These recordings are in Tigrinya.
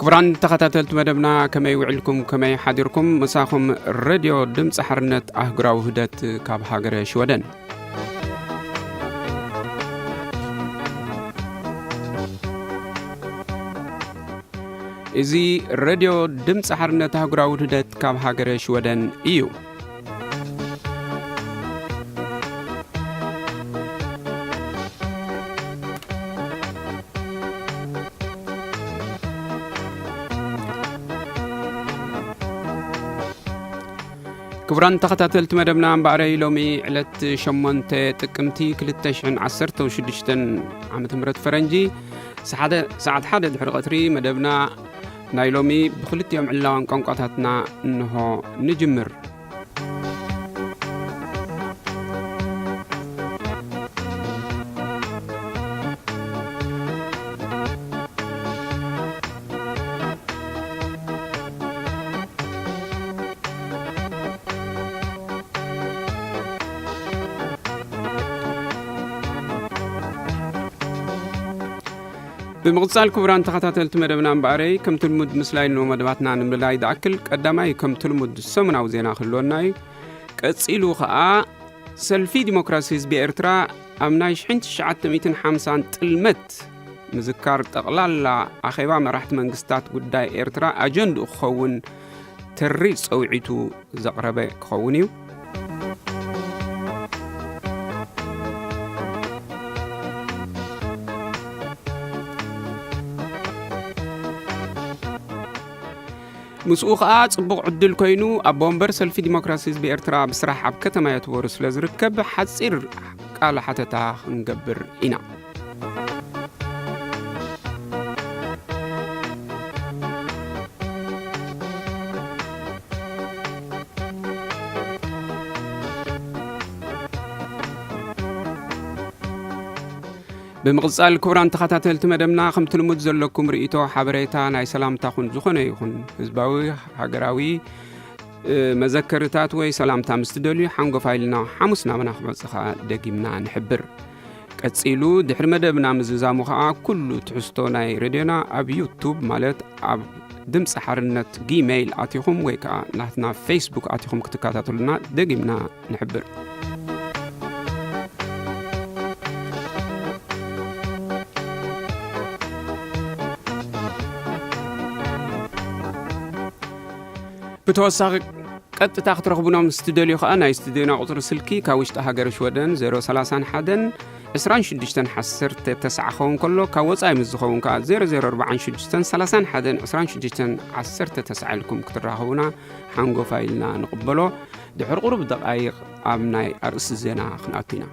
ክቡራን ተኸታተልቲ መደብና፣ ከመይ ውዕልኩም፣ ከመይ ሓዲርኩም? ምሳኹም ሬድዮ ድምፂ ሓርነት ኣህጉራዊ ውህደት ካብ ሃገረ ሽወደን። እዚ ሬድዮ ድምፂ ሓርነት ኣህጉራዊ ውህደት ካብ ሃገረ ሽወደን እዩ። ክቡራን ተኸታተልቲ መደብና፣ እምበኣረይ ሎሚ ዕለት ሸሞንተ ጥቅምቲ ክልተ ሽሕን ዓሰርተ ሽዱሽተን ዓመተ ምህረት ፈረንጂ፣ ሰዓደ-፣ ሰዓት ሓደ ድሕሪ ቀትሪ መደብና ናይ ሎሚ ብክልቲኦም ዕላዋን ቋንቋታትና እንሆ ንጅምር። ብምቕጻል ክቡራን ተኸታተልቲ መደብና እምበኣረይ፣ ከምቲ ልሙድ ምስላይ ንመደባትና ንምልላይ ዝኣክል ቀዳማይ ከምቲ ልሙድ ሰሙናዊ ዜና ክህልወና እዩ። ቀጺሉ ኸኣ ሰልፊ ዲሞክራሲ ህዝቢ ኤርትራ ኣብ ናይ ሽሕን ትሽዓተ ሚእትን ሓምሳን ጥልመት ምዝካር ጠቕላላ ኣኼባ መራሕቲ መንግስታት ጉዳይ ኤርትራ ኣጀንድኡ ክኸውን ተሪር ጸውዒቱ ዘቕረበ ክኸውን እዩ። ምስኡ ኸኣ ጽቡቕ ዕድል ኮይኑ፣ ኣቦ ወንበር ሰልፊ ዲሞክራሲ ህዝቢ ኤርትራ ብስራሕ ኣብ ከተማ የትቦሩ ስለ ዝርከብ፣ ሓጺር ቃለ ሓተታ ክንገብር ኢና። ብምቕጻል ክቡራን ተኸታተልቲ መደብና፣ ከምቲ ልሙድ ዘለኩም ርእይቶ፣ ሓበሬታ፣ ናይ ሰላምታኹን ዝኾነ ይኹን ህዝባዊ፣ ሃገራዊ፣ እ፣ መዘከርታት ወይ ሰላምታ ምስ ትደልዩ፣ ሓንጎፋይ ኢልና ሓሙስ ናብና ክመጽእ ከኣ ደጊምና ንሕብር። ቀጺሉ ድሕሪ መደብና ምዝዛሙ ከኣ ኩሉ ትሕዝቶ ናይ ሬድዮና ኣብ ዩቱብ፣ ማለት ኣብ ድምፂ ሓርነት ጊሜይል ኣቲኹም ወይ ከኣ ናትና ፌስቡክ ኣቲኹም ክትከታተሉና ደጊምና ንሕብር። ብተወሳኺ ቀጥታ ክትረኽቡና ምስ ትደልዩ ከኣ ናይ ስቱድዮና ቁጽሪ ስልኪ ካብ ውሽጢ ሃገር ሽወደን ዜሮ ሰላሳን ሓደን ዕስራን ሽዱሽተን ዓሰርተ ተስዓ ክኸውን ከሎ፣ ካብ ወጻኢ ምስ ዝኸውን ከኣ ዜሮ ዜሮ ኣርባዓን ሽዱሽተን ሰላሳን ሓደን ዕስራን ሽዱሽተን ዓሰርተ ተስዓ ኢልኩም ክትራኸቡና ሓንጎፋይ ኢልና ንቕበሎ። ድሕሪ ቁሩብ ደቓይቕ ኣብ ናይ ኣርእስቲ ዜና ክንኣቱ ኢና።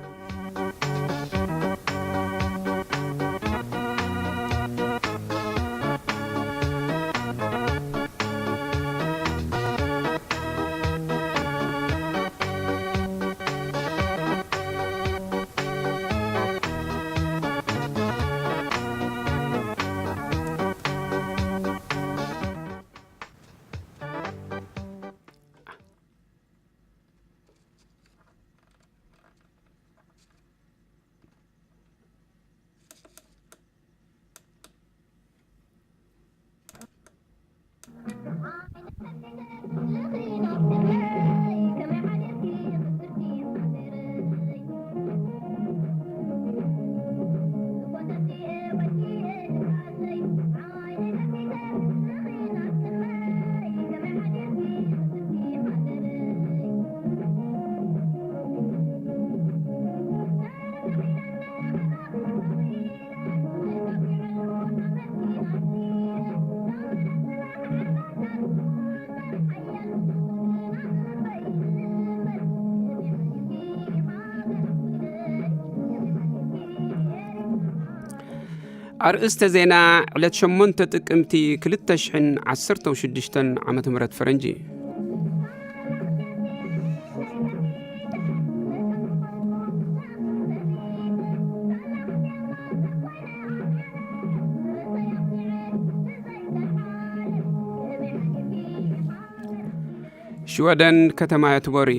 ኣርእስተ ዜና፣ ዕለት ሸሞንተ ጥቅምቲ ክልተ ሽሕን ዓሰርተ ሽዱሽተን ዓመተ ምህረት ፈረንጂ። ሽወደን ከተማ የትቦሪ።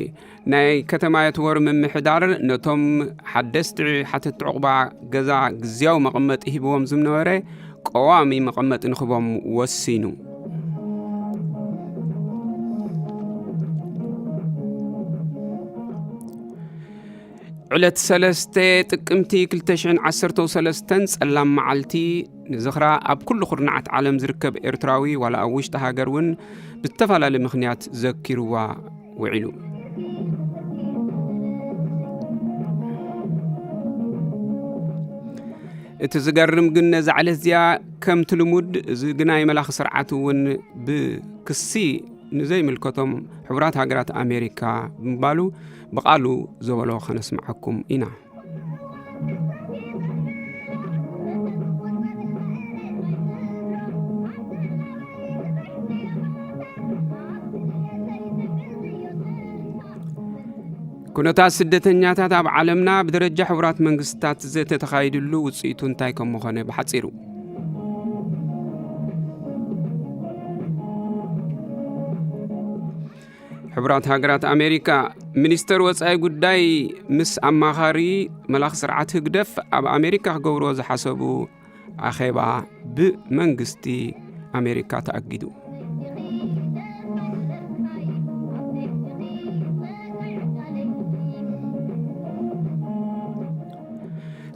ናይ ከተማ የትቦሪ ምምሕዳር ነቶም ሓደስቲ ሓተትቲ ዕቑባ ገዛ ግዝያዊ መቐመጢ ሂብዎም ዝነበረ ቀዋሚ መቐመጢ ንኽቦም ወሲኑ። ዕለት ሰለስተ ጥቅምቲ ክልተ ሽሕን ዓሰርተው ሰለስተን ጸላም መዓልቲ ንዝኽራ ኣብ ኩሉ ኩርናዓት ዓለም ዝርከብ ኤርትራዊ ዋላ ኣብ ውሽጢ ሃገር እውን ብዝተፈላለየ ምኽንያት ዘኪርዋ ውዒሉ። እቲ ዝገርም ግን ነዛ ዕለት እዚኣ ከምቲ ልሙድ እዚ ግናይ መላኺ ስርዓት እውን ብክሲ ንዘይምልከቶም ሕቡራት ሃገራት ኣሜሪካ ብምባሉ ብቓሉ ዘበሎ ከነስምዓኩም ኢና። ኩነታት ስደተኛታት ኣብ ዓለምና ብደረጃ ሕቡራት መንግስታት ዘተተኻይድሉ ውፅኢቱ እንታይ ከም ምኾነ ብሓፂሩ። ሕቡራት ሃገራት ኣሜሪካ ሚኒስተር ወፃኢ ጉዳይ ምስ ኣማኻሪ መላኽ ስርዓት ህግደፍ ኣብ ኣሜሪካ ክገብርዎ ዝሓሰቡ ኣኼባ ብመንግስቲ ኣሜሪካ ተኣጊዱ።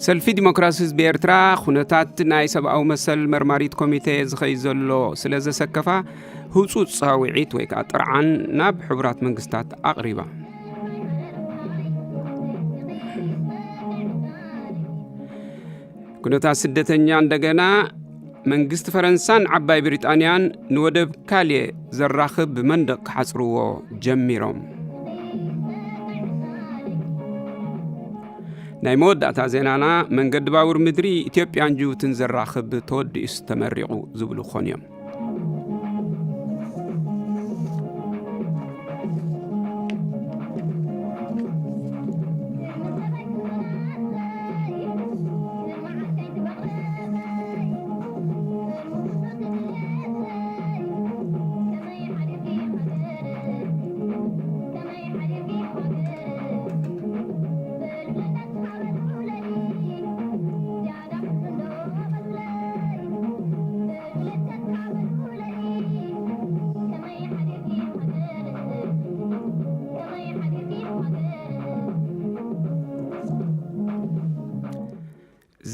ሰልፊ ዲሞክራሲ ህዝቢ ኤርትራ ኩነታት ናይ ሰብኣዊ መሰል መርማሪት ኮሚቴ ዝኸይ ዘሎ ስለ ዘሰከፋ ህጹጽ ጻውዒት ወይ ከዓ ጥርዓን ናብ ሕቡራት መንግስታት ኣቕሪባ። ኩነታት ስደተኛ እንደገና መንግስቲ ፈረንሳን ዓባይ ብሪጣንያን ንወደብ ካልየ ዘራኽብ መንደቕ ክሓጽርዎ ጀሚሮም። ናይ መወዳእታ ዜናና መንገዲ ባቡር ምድሪ ኢትዮጵያን ጅቡትን ዘራኽብ ተወዲኡስ ተመሪቑ ዝብሉ ክኾኑ እዮም።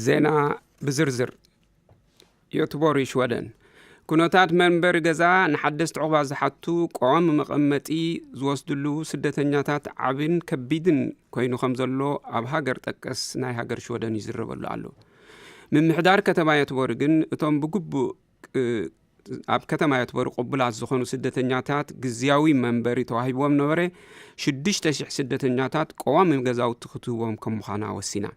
ዜና ብዝርዝር። ዮትቦሪ ሽወደን። ኩነታት መንበሪ ገዛ ንሓደስቲ ዕቑባ ዝሓቱ ቀዋሚ መቐመጢ ዝወስድሉ ስደተኛታት ዓብን ከቢድን ኮይኑ ከም ዘሎ ኣብ ሃገር ጠቀስ ናይ ሃገር ሽወደን ይዝረበሉ ኣሎ። ምምሕዳር ከተማ ዮትቦሪ ግን እቶም ብግቡእ እ፣ ኣብ ከተማ ዮትቦሪ ቅቡላት ዝኾኑ ስደተኛታት ግዝያዊ መንበሪ ተዋሂብዎም ነበረ። ሽዱሽተ ሽሕ ስደተኛታት ቀዋሚ ገዛውቲ ክትህቦም ከም ምዃና ወሲና።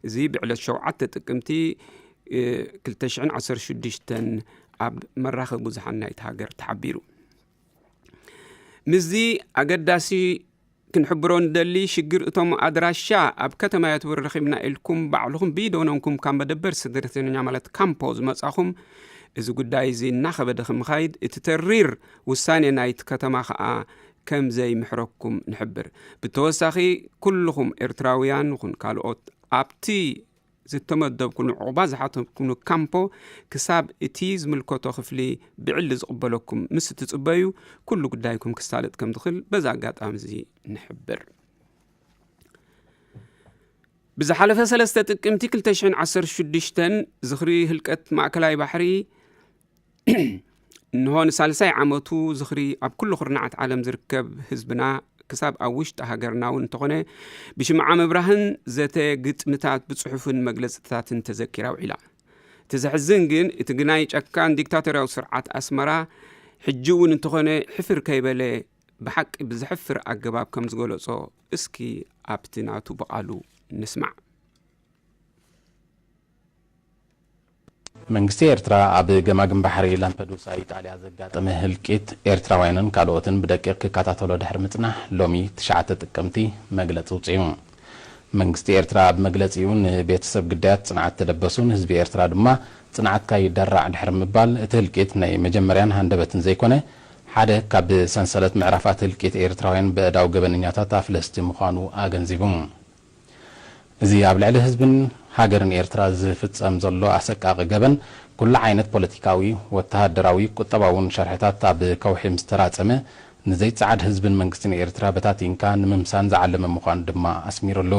እዚ ብዕለት ሸውዓተ ጥቅምቲ፣ እ፣ ክልተ ሽሕን ዓሰርተ ሽዱሽተን ኣብ መራኸቢ ብዙሓን ናይቲ ሃገር ተሓቢሩ። ምስዚ ኣገዳሲ ክንሕብሮ ንደሊ ሽግር እቶም ኣድራሻ ኣብ ከተማ ዮትቦሪ ረኺብና ኢልኩም ባዕልኹም ብኢዶኖምኩም ካብ መደበር ስደተኛ ማለት ካምፖ ዝመጻኹም እዚ ጉዳይ እዚ እናኸበደ ክምኻይድ እቲ ተሪር ውሳኔ ናይቲ ከተማ ኸኣ ከም ዘይምሕረኩም ንሕብር። ብተወሳኺ ኩልኹም ኤርትራውያን ይኹን ካልኦት ኣብቲ ዝተመደብኩሉ ዕቑባ ዝሓተትኩሉ ካምፖ ክሳብ እቲ ዝምልከቶ ክፍሊ ብዕሊ ዝቕበለኩም ምስ እትጽበዩ ኩሉ ጉዳይኩም ክሳለጥ ከም ዝኽእል በዚ ኣጋጣሚ እዚ ንሕብር። ብዝሓለፈ ሰለስተ ጥቅምቲ ክልተ ሽሕን ዓሰርተ ሽዱሽተን ዝኽሪ ህልቀት ማእከላይ ባሕሪ እንሆ ንሳልሳይ ዓመቱ ዝኽሪ ኣብ ኩሉ ኩርናዓት ዓለም ዝርከብ ህዝብና ክሳብ ኣብ ውሽጢ ሃገርና እውን እንተኾነ ብሽምዓ ምብራህን ዘተ ግጥምታት ብጽሑፍን መግለጽታትን ተዘኪራ ውዒላ። እቲ ዘሕዝን ግን እቲ ግናይ ጨካን ዲክታቶርያዊ ስርዓት ኣስመራ ሕጂ እውን እንተኾነ ሕፍር ከይበለ ብሓቂ ብዘሕፍር ኣገባብ ከም ዝገለጾ እስኪ ኣብቲ ናቱ ብቓሉ ንስማዕ። መንግስቲ ኤርትራ ኣብ ገማግም ባሕሪ ላምፐዱሳ ኢጣልያ ዘጋጠመ ህልቂት ኤርትራውያንን ካልኦትን ብደቂቕ ክከታተሎ ድሕሪ ምጽናሕ ሎሚ ትሽዓተ ጥቅምቲ መግለጺ ውጽኡ። መንግስቲ ኤርትራ ኣብ መግለጺኡ ንቤተሰብ ግዳያት ጽንዓት ተደበሱ፣ ንህዝቢ ኤርትራ ድማ ጽንዓትካ ይደራዕ ድሕሪ ምባል እቲ ህልቂት ናይ መጀመርያን ሃንደበትን ዘይኮነ ሓደ ካብ ሰንሰለት ምዕራፋት ህልቂት ኤርትራውያን በእዳው ገበነኛታት ኣፍለስቲ ምዃኑ ኣገንዚቡ። እዚ ኣብ ልዕሊ ህዝብን ሃገርን ኤርትራ ዝፍጸም ዘሎ ኣሰቃቂ ገበን፣ ኩሉ ዓይነት ፖለቲካዊ፣ ወተሃደራዊ፣ ቁጠባውን ሸርሕታት ኣብ ከውሒ ምስ ተራጸመ፣ ንዘይጸዓድ ህዝብን መንግስትን ኤርትራ በታቲንካ ንምምሳን ዝዓለመ ምዃኑ ድማ ኣስሚሩሉ።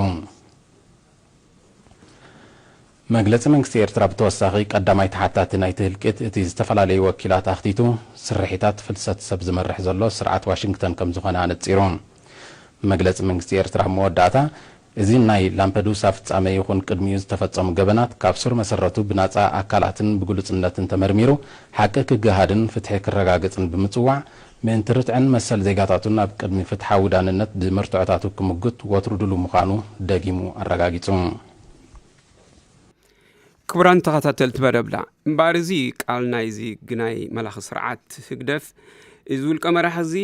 መግለጺ መንግስቲ ኤርትራ ብተወሳኺ፣ ቀዳማይ ተሓታቲ ናይቲ ህልቂት እቲ ዝተፈላለዩ ወኪላት ኣኽቲቱ፣ ስርሒታት ፍልሰት ሰብ ዝመርሕ ዘሎ ስርዓት ዋሽንግተን ከም ዝኾነ ኣነጺሩ። መግለጺ መንግስቲ ኤርትራ ኣብ መወዳእታ፣ እዚ ናይ ላምፐዱሳ ፍጻመ ይኹን ቅድሚኡ ዝተፈጸሙ ገበናት ካብ ስር መሰረቱ ብናጻ ኣካላትን ብግሉጽነትን ተመርሚሩ ሓቂ ክገሃድን ፍትሒ ክረጋገጽን ብምጽዋዕ፣ ምእንቲ ርትዕን መሰል ዜጋታቱን ኣብ ቅድሚ ፍትሓዊ ዳንነት ብመርትዖታቱ ክምጉት ወትሩ ድሉ ምዃኑ ደጊሙ ኣረጋጊጹ። ክቡራን ተኸታተልቲ መደብና፣ እምበኣር እዚ ቃል ናይዚ ግናይ መላኺ ስርዓት ህግደፍ፣ እዚ ውልቀ መራሒ እዚ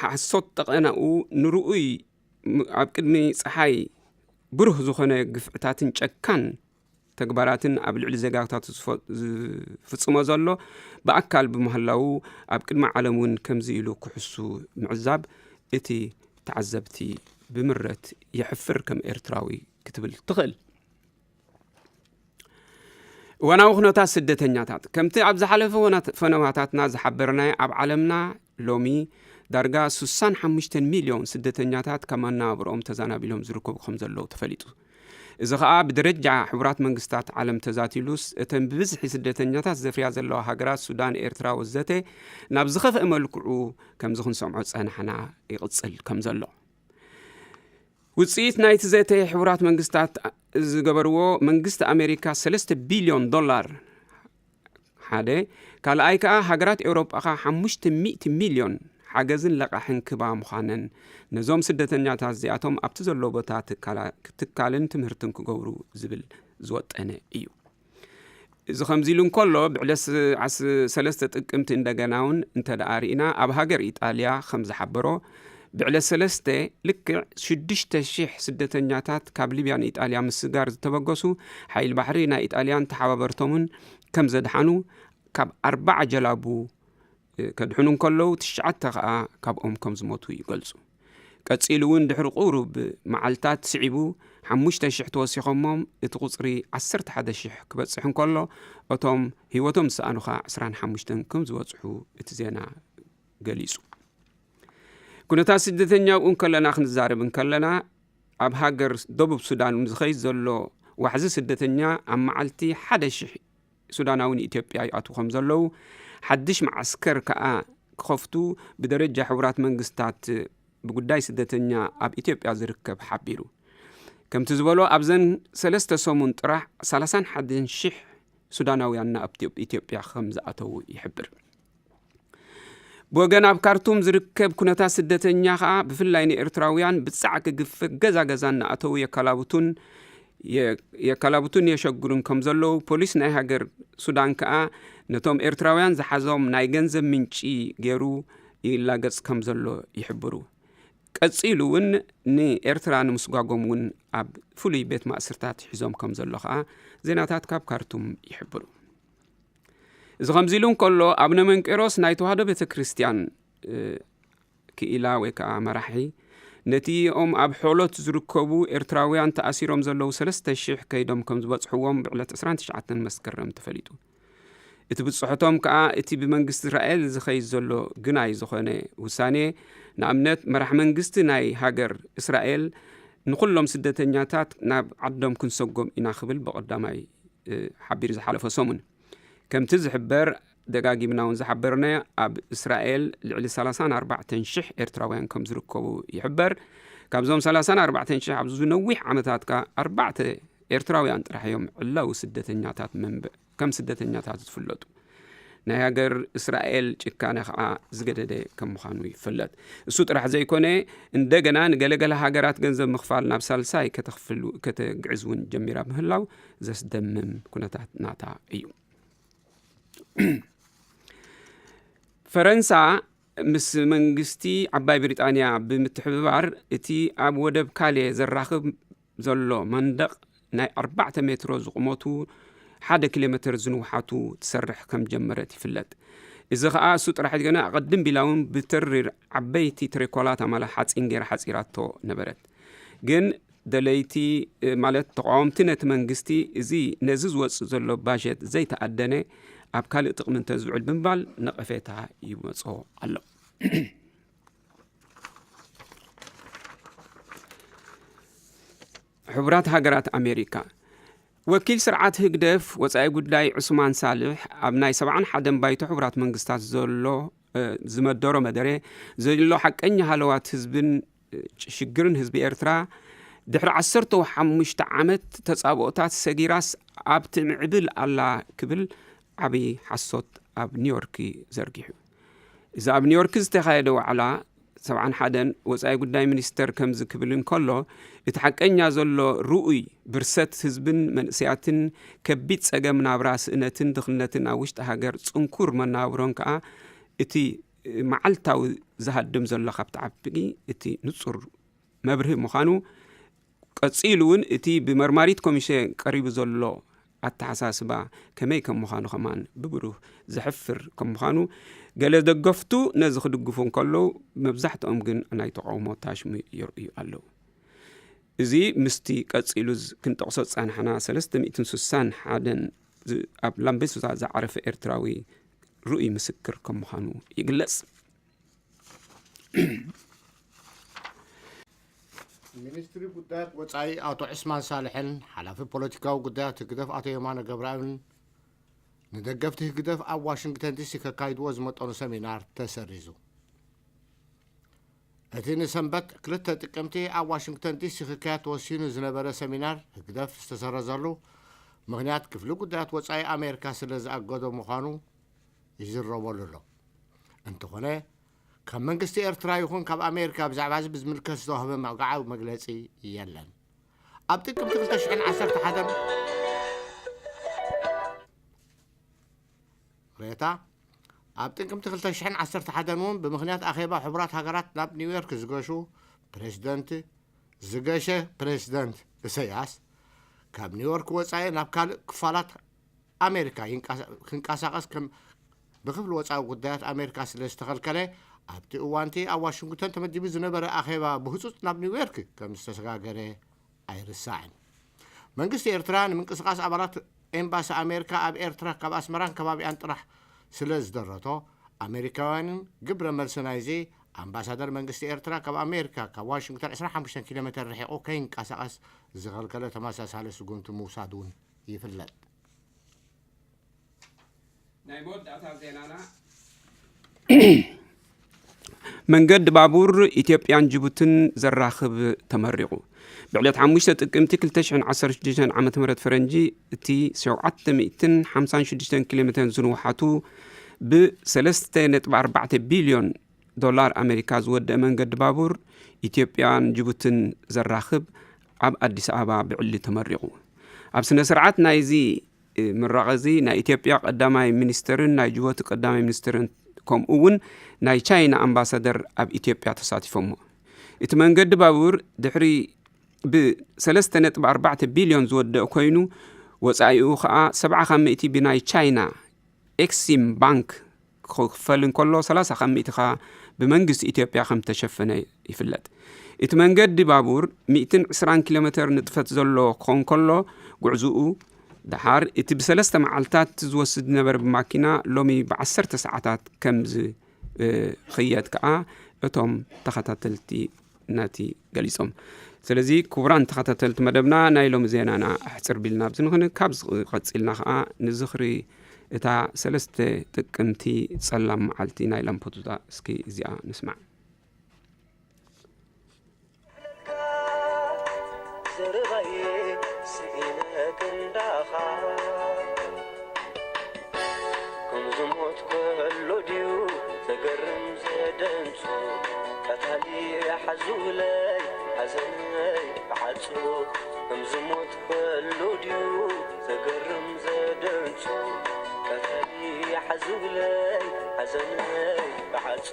ሓሶት ጠቐነኡ ንርኡይ ም-፣ ኣብ ቅድሚ ጸሓይ ብሩህ ዝኾነ ግፍዕታትን ጨካን ተግባራትን ኣብ ልዕሊ ዜጋታቱ ዝፈ-፣ ዝፍጽሞ ዘሎ ብኣካል ብምህላዉ፣ ኣብ ቅድሚ ዓለም እውን ከምዚ ኢሉ ክሕሱ ምዕዛብ እቲ ተዓዘብቲ ብምረት የሕፍር ከም ኤርትራዊ ክትብል ትኽእል። እዋናዊ ኩነታት ስደተኛታት። ከምቲ ኣብ ዝሓለፈ ወናት-፣ ፈነዋታትና ዝሓበርናዮ፣ ኣብ ዓለምና ሎሚ ዳርጋ ስሳን ሓሙሽተን ሚልዮን ስደተኛታት ካብ መነባብሮኦም ተዛናቢሎም ዝርከቡ ከም ዘለዉ ተፈሊጡ። እዚ ኸኣ ብደረጃ ሕቡራት መንግስታት ዓለም ተዛቲሉስ፣ እተን ብብዝሒ ስደተኛታት ዘፍርያ ዘለዋ ሃገራት ሱዳን፣ ኤርትራ ወዘተ ናብ ዝኸፍአ መልክዑ ከምዚ ክንሰምዖ ዝጸናሕና ይቕጽል ከም ዘሎ። ውጽኢት ናይቲ ዘተ ሕቡራት መንግስታት ዝገበርዎ፣ መንግስቲ ኣሜሪካ ሰለስተ ቢልዮን ዶላር ሓደ፣ ካልኣይ ከኣ ሃገራት ኤውሮጳ ከኣ ሓሙሽተ ሚእቲ ሚልዮን ሓገዝን ለቓሕን ክባ ምዃነን፣ ነዞም ስደተኛታት እዚኣቶም ኣብቲ ዘለዎ ቦታ ትካላ-፣ ትካልን ትምህርትን ክገብሩ ዝብል ዝወጠነ እዩ። እዚ ከምዚ ኢሉ እንከሎ፣ ብዕለት ስ-፣ ዓስ-፣ ሰለስተ ጥቅምቲ እንደገና እውን እንተ ደኣ ርኢና፣ ኣብ ሃገር ኢጣልያ ከም ዝሓበሮ፣ ብዕለት ሰለስተ ልክዕ ሽዱሽተ ሺሕ ስደተኛታት ካብ ሊብያ ንኢጣልያ ምስጋር ዝተበገሱ ሓይሊ ባሕሪ ናይ ኢጣልያን ተሓባበርቶምን ከም ዘድሓኑ፣ ካብ ኣርባዓ ጀላቡ ከድሕኑ እንከለዉ፣ ትሽዓተ ከኣ ካብኦም ከም ዝሞቱ ይገልጹ። ቀጺሉ እውን ድሕሪ ቁሩብ መዓልታት ስዒቡ፣ ሓሙሽተ ሽሕ ተወሲኾሞም፣ እቲ ቁጽሪ ዓሰርተ ሓደ ሽሕ ክበጽሕ እንከሎ፣ እቶም ህይወቶም ዝሰኣኑ ከኣ ዕስራን ሓሙሽተን ከም ዝበጽሑ እቲ ዜና ገሊጹ። ኩነታት ስደተኛ ኣብኡ እንከለና ክንዛረብ እንከለና፣ ኣብ ሃገር ደቡብ ሱዳን ዝኸይድ ዘሎ ዋሕዚ ስደተኛ ኣብ መዓልቲ ሓደ ሽሕ ሱዳናዊ ንኢትዮጵያ ይኣትዉ ከም ዘለዉ፣ ሓድሽ መዓስከር ከኣ ክኸፍቱ ብደረጃ ሕቡራት መንግስታት ብጉዳይ ስደተኛ ኣብ ኢትዮጵያ ዝርከብ ሓቢሩ። ከምቲ ዝበሎ፣ ኣብዘን ሰለስተ ሰሙን ጥራሕ ሰላሳን ሓደን ሽሕ ሱዳናውያን ናብ ኢትዮ-፣ ኢትዮጵያ ከም ዝኣተዉ ይሕብር። ብወገን ኣብ ካርቱም ዝርከብ ኩነታት ስደተኛ ከኣ፣ ብፍላይ ንኤርትራውያን ብጻዕ ክግፍዕ፣ ገዛ ገዛ እናኣተዉ የካላብቱን የ-፣ የካላብቱን የሸግሩን ከም ዘለዉ፣ ፖሊስ ናይ ሃገር ሱዳን ከኣ ነቶም ኤርትራውያን ዝሓዞም ናይ ገንዘብ ምንጪ ገይሩ ይላገጽ ከም ዘሎ ይሕብሩ። ቀጺሉ እውን ንኤርትራ ንምስጓጎም እውን ኣብ ፍሉይ ቤት ማእስርታት ሒዞም ከም ዘሎ ከኣ ዜናታት ካብ ካርቱም ይሕብሩ። እዚ ከምዚ ኢሉ እንከሎ፣ ኣቡነ መንቄሮስ ናይ ተዋህዶ ቤተ ክርስቲያን፣ እ፣ ክኢላ ወይ ከኣ መራሒ፣ ነቲ ኦም ኣብ ሖሎት ዝርከቡ ኤርትራውያን ተኣሲሮም ዘለዉ ሰለስተ ሽሕ ከይዶም ከም ዝበጽሕዎም ብዕለት ዕስራን ትሽዓተን መስከረም ተፈሊጡ። እቲ ብጽሖቶም ከኣ፣ እቲ ብመንግስቲ እስራኤል ዝኸይድ ዘሎ ግናይ ዝኾነ ውሳኔ፣ ንኣብነት፣ መራሕ መንግስቲ ናይ ሃገር እስራኤል፣ ንኹሎም ስደተኛታት ናብ ዓዶም ክንሰጎም ኢና ክብል ብቐዳማይ፣ እ፣ ሓቢሩ ዝሓለፈ ሰሙን። ከምቲ ዝሕበር፣ ደጋጊምና እውን ዝሓበርናዮ፣ ኣብ እስራኤል ልዕሊ ሰላሳን ኣርባዕተን ሽሕ ኤርትራውያን ከም ዝርከቡ ይሕበር። ካብዞም ሰላሳን ኣርባዕተን ሽሕ ኣብዚ ነዊሕ ዓመታት ከኣ ኣርባዕተ ኤርትራውያን ጥራሕ እዮም ዕላዊ ስደተኛታት መንበ-፣ ከም ስደተኛታት ዝፍለጡ። ናይ ሃገር እስራኤል ጭካነ ከኣ ዝገደደ ከም ምዃኑ ይፍለጥ። እሱ ጥራሕ ዘይኮነ፣ እንደገና ንገለገለ ሃገራት ገንዘብ ምኽፋል ናብ ሳልሳይ ከተኽፍሉ-፣ ከተግዕዝ እውን ጀሚራ ምህላው ዘስደምም ኩነታት ናታ እዩ። ፈረንሳ ምስ መንግስቲ ዓባይ ብሪጣንያ ብምትሕብባር፣ እቲ ኣብ ወደብ ካሌ ዘራኽብ ዘሎ መንደቕ ናይ ኣርባዕተ ሜትሮ ዝቑመቱ፣ ሓደ ኪሎ ሜትር ዝንውሓቱ ትሰርሕ ከም ጀመረት ይፍለጥ። እዚ ኸኣ እሱ ጥራሕ ገና ኣቐድም ቢላ እውን ብተሪር ዓበይቲ ትሬኮላት ኣማላ ሓጺን ገይራ ሓጺራቶ ነበረት። ግን ደለይቲ ማለት ተቃወምቲ ነቲ መንግስቲ እዚ ነዚ ዝወፅእ ዘሎ ባጀት ዘይተኣደነ ኣብ ካልእ ጥቕሚ እንተዝውዕል ብምባል ነቐፌታ ይመፅኦ ኣሎ። ሕቡራት ሃገራት ኣሜሪካ ወኪል ስርዓት ህግደፍ ወጻኢ ጉዳይ ዑስማን ሳልሕ ኣብ ናይ ሰብዓን ሓደን ባይቶ ሕቡራት መንግስታት ዘሎ ዝመደሮ መደረ ዘሎ ሓቀኛ ሃለዋት ህዝብን ሽግርን ህዝቢ ኤርትራ ድሕሪ ዓሰርተ ሓሙሽተ ዓመት ተጻብኦታት ሰጊራስ ኣብ ትምዕብል ኣላ ክብል ዓብዪ ሓሶት ኣብ ኒውዮርክ ዘርጊሑ። እዚ ኣብ ኒውዮርክ ዝተኻየደ ዋዕላ ሰብዓን ሓደን ወጻኢ ጉዳይ ሚኒስተር ከምዚ ክብል እንከሎ እቲ ሓቀኛ ዘሎ ርኡይ ብርሰት ህዝብን መንእሰያትን ከቢድ ጸገም ናብራ ስእነትን ድኽነትን ኣብ ውሽጢ ሃገር ጽንኩር መናብሮን ከኣ እቲ መዓልታዊ ዝሃድም ዘሎ ካብቲ ዓቢ እቲ ንጹር መብርሂ ምዃኑ ቀጺሉ እውን እቲ ብመርማሪት ኮሚሽን ቀሪቡ ዘሎ ኣተሓሳስባ ከመይ ከም ምዃኑ ከማን ብብሩህ ዘሕፍር ከም ምዃኑ ገለ ደገፍቱ ነዚ ክድግፉ እንከለዉ መብዛሕትኦም ግን ናይ ተቃውሞ ታሽሙ የርእዩ ኣለዉ። እዚ ምስቲ ቀጺሉ ክንጠቕሶ ዝጸናሕና ሰለስተ ሚእትን ስሳን ሓደን ኣብ ላምቤሱታ ዝዓረፈ ኤርትራዊ ርኡይ ምስክር ከም ምዃኑ ይግለጽ። ሚኒስትሪ ጉዳያት ወጻኢ ኣቶ ዑስማን ሳልሕን ሓላፊ ፖለቲካዊ ጉዳያት ህግደፍ ኣቶ የማነ ገብረኣብን ንደገፍቲ ህግደፍ ኣብ ዋሽንግተን ዲሲ ከካይድዎ ዝመጠኑ ሰሚናር ተሰሪዙ። እቲ ንሰንበት ክልተ ጥቅምቲ ኣብ ዋሽንግተን ዲሲ ክካየድ ተወሲኑ ዝነበረ ሰሚናር ህግደፍ ዝተሰረዘሉ ምኽንያት ክፍሊ ጉዳያት ወጻኢ ኣሜሪካ ስለ ዝኣገዶ ምዃኑ ይዝረበሉ ኣሎ። እንተኾነ ካብ መንግስቲ ኤርትራ ይኹን ካብ ኣሜሪካ ብዛዕባ እዚ ብዝምልከት ዝተዋህበ መጋዓዊ መግለጺ የለን። ኣብ ጥቅምቲ ክልተ ሽሕን ዓሰርተ ሓደን ሬታ ኣብ ጥቅምቲ ክልተ ሽሕን ዓሰርተ ሓደን እውን ብምኽንያት ኣኼባ ሕቡራት ሃገራት ናብ ኒውዮርክ ዝገሹ ፕሬዚደንት ዝገሸ ፕሬዚደንት እሰያስ ካብ ኒውዮርክ ወጻኢ ናብ ካልእ ክፋላት ኣሜሪካ ይንቀሳ- ክንቀሳቐስ ከም ብክፍሊ ወጻኢ ጉዳያት ኣሜሪካ ስለ ዝተኸልከለ ኣብቲ እዋንቲ ኣብ ዋሽንግተን ተመዲቡ ዝነበረ ኣኼባ ብህጹጽ ናብ ኒውዮርክ ከም ዝተሰጋገረ ኣይርሳዕን። መንግስቲ ኤርትራ ንምንቅስቓስ ኣባላት ኤምባሲ ኣሜሪካ ኣብ ኤርትራ ካብ ኣስመራን ከባቢኣን ጥራሕ ስለ ዝደረቶ ኣሜሪካውያንን ግብረ መልሲ ናይዚ ኣምባሳደር መንግስቲ ኤርትራ ካብ ኣሜሪካ ካብ ዋሽንግተን ዕስራን ሓሙሽተን ኪሎ ሜተር ርሒቑ ከይንቀሳቐስ ዝኸልከለ ተመሳሳሊ ስጉምቲ ምውሳድ እውን ይፍለጥ። ናይ መወዳእታ ዜናና መንገዲ ባቡር ኢትዮጵያን ጅቡትን ዘራኽብ ተመሪቑ። ብዕለት ሓሙሽተ ጥቅምቲ ክልተ ሽሕን ዓሰርተ ሽዱሽተን ዓመተ ምህረት ፈረንጂ እቲ ሸውዓተ ሚእትን ሓምሳን ሽዱሽተን ኪሎ ሜተር ዝንውሓቱ ብ ሰለስተ ነጥቢ ኣርባዕተ ቢልዮን ዶላር ኣሜሪካ ዝወደአ መንገዲ ባቡር ኢትዮጵያን ጅቡትን ዘራኽብ ኣብ ኣዲስ ኣበባ ብዕሊ ተመሪቑ። ኣብ ስነ ስርዓት ናይዚ ምረቓ እዚ ናይ ኢትዮጵያ ቀዳማይ ሚኒስትርን ናይ ጅቡቲ ቀዳማይ ሚኒስትርን ከምኡ እውን ናይ ቻይና ኣምባሳደር ኣብ ኢትዮጵያ ተሳቲፎሞ። እቲ መንገዲ ባቡር ድሕሪ ብ ሰለስተ ነጥቢ ኣርባዕተ ቢልዮን ዝወደእ ኮይኑ ወፃኢኡ ከዓ ሰብዓ ካብ ሚእቲ ብናይ ቻይና ኤክሲም ባንክ ክኽፈል እንከሎ ሰላሳ ካብ ሚእቲ ከዓ ብመንግስቲ ኢትዮጵያ ከም ተሸፈነ ይፍለጥ። እቲ መንገዲ ባቡር ሚእትን ዕስራን ኪሎ ሜተር ንጥፈት ዘሎ ክኸውን ከሎ ጉዕዝኡ ደሓር እቲ ብሰለስተ መዓልታት ዝወስድ ዝነበረ ብማኪና ሎሚ ብዓሰርተ ሰዓታት ከም ዝኽየድ ከዓ እቶም ተኸታተልቲ ነቲ ገሊጾም። ስለዚ ክቡራን ተኸታተልቲ መደብና ናይ ሎሚ ዜናና ኣሕጽር ቢልና ኣብዚ ንኽንካብ ቀጺልና ከዓ ንዝኽሪ እታ ሰለስተ ጥቅምቲ ጸላም መዓልቲ ናይ ላምፖቱታ እስኪ እዚኣ ንስማዕ። ዘረባየ ስኢነ ክንዳኻ ከም ዝሞት ከሎ ድዩ ዘገርም ዘደንጹ ቀታሊ ሓዙለይ ሓዘነይ ብዓጹ ከም ዝሞት ከሎ ድዩ ዘገርም ዘደንጹ ቀታሊ ሓዙለይ ሓዘነይ ብዓጹ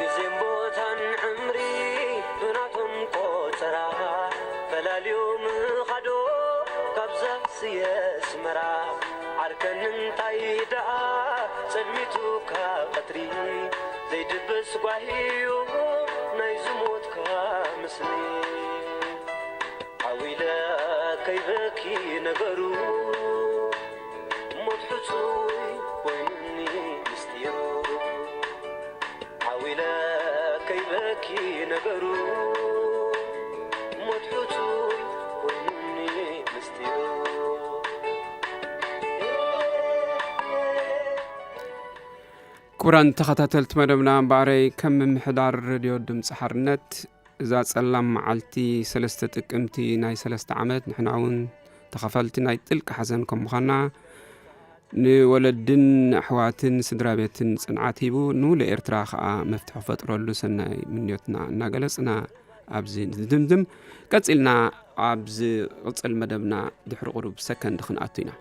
ግዜን ቦታን ዕምሪ ብናቶም ቆጸራ ፈላልዮ ምኻዶ ካብዛ ስየ ኣስመራ። ዓርከን እንታይ ደኣ ጸልሚቱካ ቀትሪ ዘይድበስ ጓሂዩ ናይ ዝሞትካ ምስሊ። ዓዊለ ከይበኪ ነገሩ ሞት ሕጹይ ኮይኑኒ ምስጢሩ። ዓዊለ ከይበኪ ነገሩ ሞት ሕጹይ ኮይኑኒ ምስጢሩ። ክቡራን ተኸታተልቲ መደብና፣ እምበኣረይ ከም ምምሕዳር ሬድዮ ድምፂ ሓርነት እዛ ጸላም መዓልቲ ሰለስተ ጥቅምቲ ናይ ሰለስተ ዓመት ንሕና እውን ተኸፈልቲ ናይ ጥልቂ ሓዘን ከም ምዃንና ንወለድን ኣሕዋትን ስድራ ቤትን ጽንዓት ሂቡ ንሙሉእ ኤርትራ ኸኣ መፍትሒ ክፈጥረሉ ሰናይ ምንዮትና እናገለጽና ኣብዚ ንድምድም። ቀጺልና ኣብ ዝቕጽል መደብና ድሕሪ ቁሩብ ሰከንድ ክንኣቱ ኢና።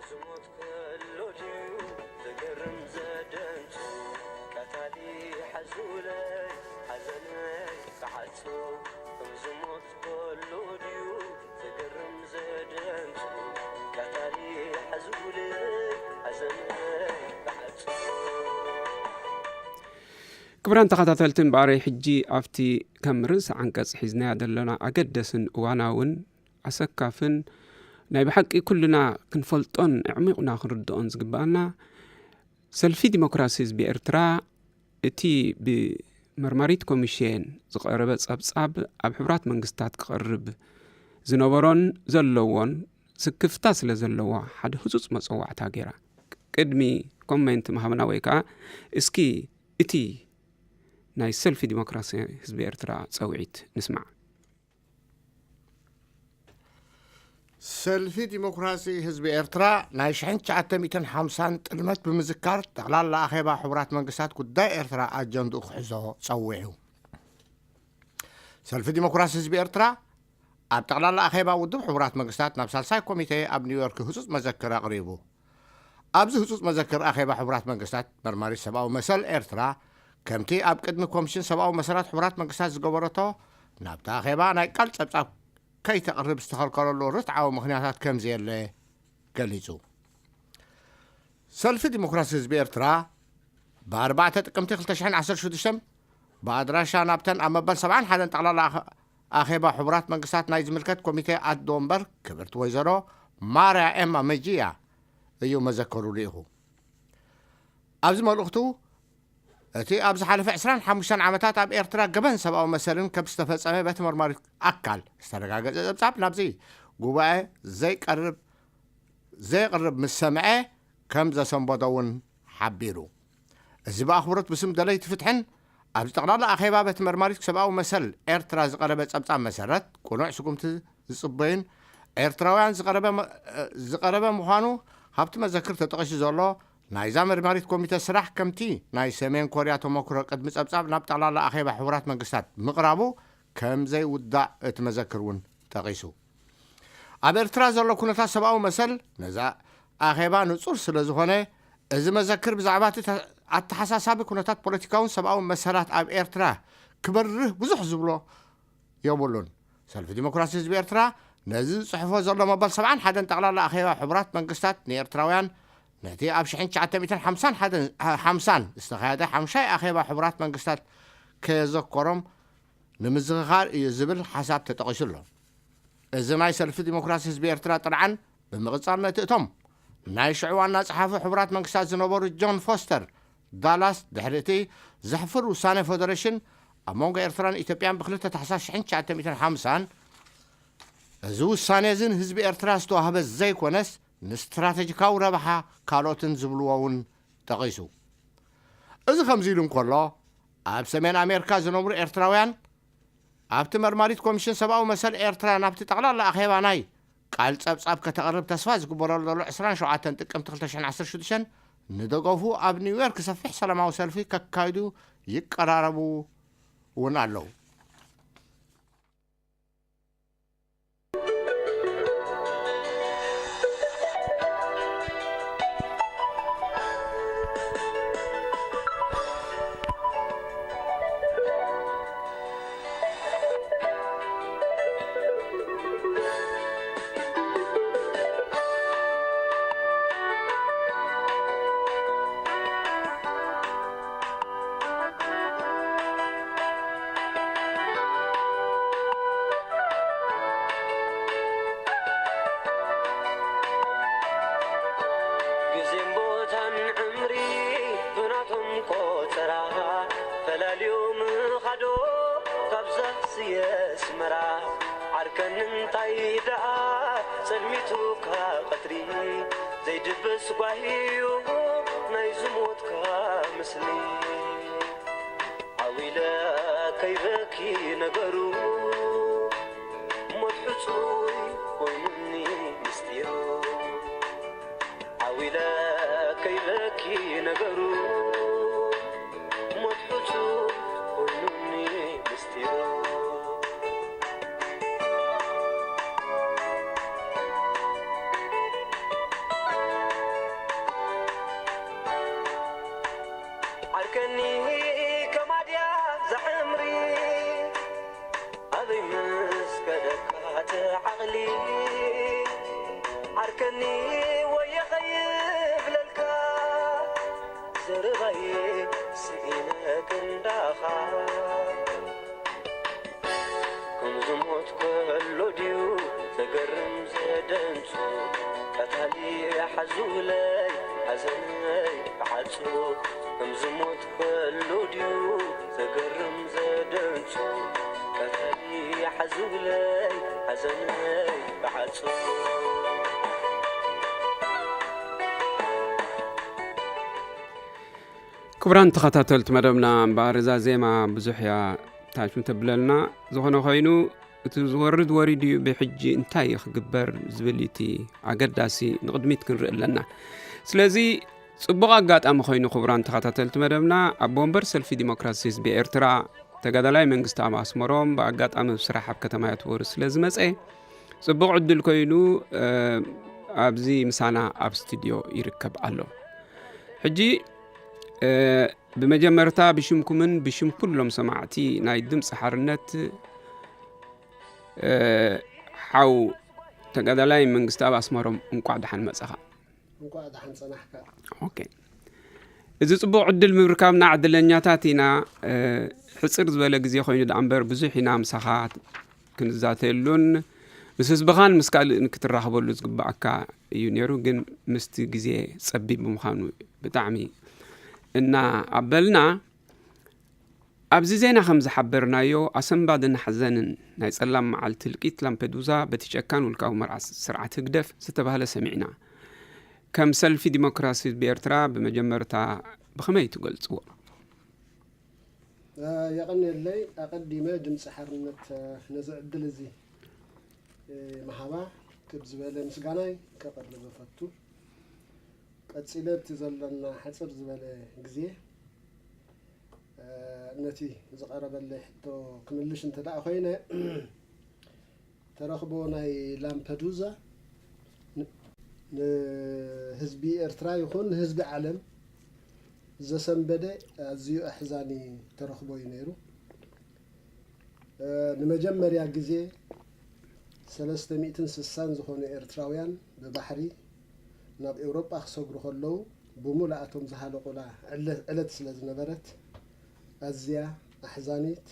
ክቡራን ተኸታተልቲ፣ እምበኣረይ ሕጂ ኣብቲ ከም ርእሲ ዓንቀጽ ሒዝናያ ዘለና ኣገደስን እዋናውን ኣሰካፍን ናይ ብሓቂ ኩልና ክንፈልጦን ኣዕሚቑና ክንርድኦን ዝግብኣና፣ ሰልፊ ዲሞክራሲ ህዝቢ ኤርትራ እቲ ብመርማሪት ኮሚሽን ዝቐረበ ጸብጻብ ኣብ ሕቡራት መንግስታት ክቐርብ ዝነበሮን ዘለዎን ስክፍታ ስለ ዘለዎ ሓደ ህጹጽ መጸዋዕታ ገይራ። ቅድሚ ኮሜንት ምሃብና ወይ ከኣ እስኪ እቲ ናይ ሰልፊ ዲሞክራሲ ህዝቢ ኤርትራ ጸውዒት ንስማዕ። ሰልፊ ዲሞክራሲ ህዝቢ ኤርትራ ናይ ሽሕን ትሽዓተ ሚእትን ሓምሳን ጥልመት ብምዝካር ጠቕላላ ኣኼባ ሕቡራት መንግስታት ጉዳይ ኤርትራ ኣጀንድኡ ክሕዞ ጸዊዑ። ሰልፊ ዲሞክራሲ ህዝቢ ኤርትራ ኣብ ጠቕላላ ኣኼባ ውድብ ሕቡራት መንግስታት ናብ ሳልሳይ ኮሚቴ ኣብ ኒውዮርክ ህጹጽ መዘክር ኣቕሪቡ። ኣብዚ ህጹጽ መዘክር ኣኼባ ሕቡራት መንግስታት መርማሪት ሰብኣዊ መሰል ኤርትራ ከምቲ ኣብ ቅድሚ ኮሚሽን ሰብኣዊ መሰላት ሕቡራት መንግስታት ዝገበረቶ ናብቲ ኣኼባ ናይ ቃል ጸብጻብ ከይተቕርብ ዝተኸልከለሉ ርትዓዊ ምኽንያታት ከም ዘየለ ገሊጹ። ሰልፊ ዲሞክራሲ ህዝቢ ኤርትራ ብኣርባዕተ ጥቅምቲ ክልተ ሽሕን ዓሰርተ ሽዱሽተን ብኣድራሻ ናብተን ኣብ መበል ሰብዓን ሓደን ጠቕላላ ኣኸ-፣ ኣኼባ ሕቡራት መንግስታት ናይ ዝምልከት ኮሚቴ ኣዶ እምበር ክብርቲ ወይዘሮ ማርያ ኤማ መጂያ እዩ መዘከሩ ልኢኹ። ኣብዚ መልእኽቱ እቲ ኣብ ዝሓለፈ ዕስራን ሓሙሽተን ዓመታት ኣብ ኤርትራ ገበን ሰብኣዊ መሰልን ከም ዝተፈጸመ በቲ መርማሪ ኣካል ዝተረጋገጸ ጸብጻብ ናብዚ ጉባኤ ዘይቀርብ፣ ዘየቕርብ ምስ ሰምዐ ከም ዘሰንበዶ እውን ሓቢሩ። እዚ ብኣኽብሮት ብስም ደለይቲ ፍትሕን ኣብዚ ጠቕላላ ኣኼባ በቲ መርማሪት ሰብኣዊ መሰል ኤርትራ ዝቐረበ ጸብጻብ መሰረት ቅኑዕ ስጉምቲ ዝጽበዩን ኤርትራውያን ዝቐረበ መ-፣ ዝቐረበ ምዃኑ ካብቲ መዘክር ተጠቒሱ ዘሎ ናይዛ መርማሪት ኮሚተ ስራሕ ከምቲ ናይ ሰሜን ኮርያ ተመክሮ ቅድሚ ጸብጻብ ናብ ጠቕላላ ኣኼባ ሕቡራት መንግስታት ምቕራቡ ከም ዘይውዳእ እቲ መዘክር እውን ጠቒሱ። ኣብ ኤርትራ ዘሎ ኩነታት ሰብኣዊ መሰል ነዛ ኣኼባ ንጹር ስለ ዝኾነ፣ እዚ መዘክር ብዛዕባ እቲ ተ-፣ ኣተሓሳሳቢ ኩነታት ፖለቲካውን ሰብኣዊ መሰላት ኣብ ኤርትራ ክበርህ ብዙሕ ዝብሎ የብሉን። ሰልፊ ዲሞክራሲ ህዝቢ ኤርትራ ነዚ ዝጽሕፎ ዘሎ መበል ሰብዓን ሓደን ጠቕላላ ኣኼባ ሕቡራት መንግስታት ንኤርትራውያን ነቲ ኣብ ሽሕን ትሽዓተ ሚእትን ሓምሳን ሓደን፣ ሓምሳን ዝተኻየደ ሓምሻይ ኣኼባ ሕቡራት መንግስታት ከየዘከሮም ንምዝኽኻር እዩ ዝብል ሓሳብ ተጠቒሱ ኣሎ። እዚ ናይ ሰልፊ ዲሞክራሲ ህዝቢ ኤርትራ ጥርዓን ብምቕጻል ነቲ እቶም ናይ ሽዑ ዋና ጸሓፊ ሕቡራት መንግስታት ዝነበሩ ጆን ፎስተር ዳላስ ድሕሪ እቲ ዘሕፍር ውሳነ ፈደረሽን ኣብ መንጎ ኤርትራን ኢትዮጵያን ብ ክልተ ታሕሳስ ሽሕን ትሽዓተ ሚእትን ሓምሳን፣ እዚ ውሳነ እዚ ንህዝቢ ኤርትራ ዝተዋህበ ዘይኮነስ ንስትራተጂካዊ ረብሓ ካልኦትን ዝብልዎ እውን ጠቒሱ። እዚ ከምዚ ኢሉ እንከሎ፣ ኣብ ሰሜን ኣሜሪካ ዝነብሩ ኤርትራውያን ኣብቲ መርማሪት ኮሚሽን ሰብኣዊ መሰል ኤርትራ ናብቲ ጠቕላላ ኣኼባ ናይ ቃል ጸብጻብ ከተቕርብ ተስፋ ዝግበረሉ ዘሎ ዕስራን ሸውዓተን ጥቅምቲ ክልተ ሽሕን ዓሰርተ ሽዱሽተን ንደገፉ ኣብ ኒውዮርክ ሰፊሕ ሰላማዊ ሰልፊ ከካይዱ ይቀራረቡ እውን ኣለዉ። ቆጸራ ፈላልዮ ምኻዶ ካብዛ ስየ ኣስመራ። ዓርከኒ እንታይ ደኣ ጸልሚቱካ ቀትሪ፣ ዘይድብስ ጓሂዩ ናይ ዝሞትካ ምስሊ። ዓው ኢለ ከይበኪ ነገሩ፣ ሞት ሕጹይ ኮይኑኒ ምስጢሩ። ዓው ኢለ ከይበኪ ነገሩ፣ ሞት ሕጹይ ኮይኑኒ ምስጢሩ። ዓርከኒ ከማድያ ዘዕምሪ፣ ኣበይ ምስ ከደካ እቲ ዓቕሊ? ዓርከኒ ወየ ኸይብለልካ፣ ዘረባየ ስኢነ ክንዳኻ። ከም ዝሞት ከሎ ድዩ ዘገርም ዘደንጹ? ቀታሊ ሓዙለይ ሓዘነይ ብዓጹ። ከም ዝሞት ከሎ ድዩ ዘገርም ዘደንጹ? ቀታሊ ሓዙለይ ሓዘነይ ብዓጹ። ክቡራን ተኸታተልቲ መደብና፣ እምበኣር እዛ ዜማ ብዙሕ እያ ታሽሙ ተብለልና። ዝኾነ ኮይኑ፣ እቲ ዝወርድ ወሪዱ እዩ፣ ብሕጂ እንታይ እዩ ክግበር ዝብል እዩ እቲ ኣገዳሲ፣ ንቕድሚት ክንርኢ ኣለና። ስለዚ፣ ጽቡቕ ኣጋጣሚ ኮይኑ፣ ክቡራን ተኸታተልቲ መደብና፣ ኣቦ ወንበር ሰልፊ ዲሞክራሲ ህዝቢ ኤርትራ፣ ተጋዳላይ መንግስቲ ኣብ ኣስመሮም፣ ብኣጋጣሚ ኣብ ስራሕ ኣብ ከተማ ያትወሩ ስለ ዝመጸ፣ ጽቡቕ ዕድል ኮይኑ፣ እ፣ ኣብዚ ምሳና ኣብ ስቱድዮ ይርከብ ኣሎ። ሕጂ፣ እ፣ ብመጀመርታ ብሽምኩምን ብሽም ኩሎም ሰማዕቲ ናይ ድምፂ ሓርነት፣ እ፣ ሓው ተጋዳላይ መንግስቲ ኣብ ኣስመሮም እንቋዕ ደሓን መጻኻ። እንቋዕ ደሓን ጸናሕካ። ኦኬ። እዚ ጽቡቕ ዕድል ምርካብና ዕድለኛታት ኢና። እ፣ ሕጽር ዝበለ ግዜ ኮይኑ ደኣ እምበር ብዙሕ ኢና ምሳኻ ክንዛተየሉን ምስ ህዝብኻን ምስ ካልእን ክትራኸበሉ ዝግባኣካ እዩ ነይሩ። ግን ምስቲ ግዜ ጸቢብ ብምዃኑ ብጣዕሚ እናኣበልና፣ ኣብዚ ዜና ከም ዝሓበርናዮ፣ ኣሰንባድን ሓዘንን ናይ ጸላም መዓልቲ ህልቂት ላምፔዱዛ በቲ ጨካን ውልቃዊ መርዓ ስርዓት ህግደፍ ዝተባህለ ሰሚዕና። ከም ሰልፊ ዲሞክራሲ ህዝቢ ኤርትራ ብመጀመርታ ብኸመይ ትገልጽዎ? እ፣ የቐንየለይ። ኣቐዲመ ድምፂ ሓርነት፣ እ፣ ነዚ ዕድል እዚ፣ እ፣ ምሃባ ክብ ዝበለ ምስጋናይ ከቕርብ እፈቱ። ቀጺለ ኣብቲ ዘለና ሓጽር ዝበለ ግዜ፣ እ፣ ነቲ ዝቐረበለይ ሕቶ ክምልሽ እንተ ደኣ ኮይነ፣ ተረኽቦ ናይ ላምፐዱዛ ን-፣ ንህዝቢ ኤርትራ ይኹን ንህዝቢ ዓለም ዘሰንበደ ኣዝዩ ኣሕዛኒ ተረኽቦ እዩ ነይሩ። እ፣ ንመጀመርያ ግዜ ሰለስተ ሚእትን ስሳን ዝኾኑ ኤርትራውያን ብባሕሪ ናብ ኤውሮጳ ክሰግሩ ከለዉ፣ ብሙሉኣቶም ዝሃለቑላ ዕለ-፣ ዕለት ስለ ዝነበረት፣ ኣዝያ ኣሕዛኒት፣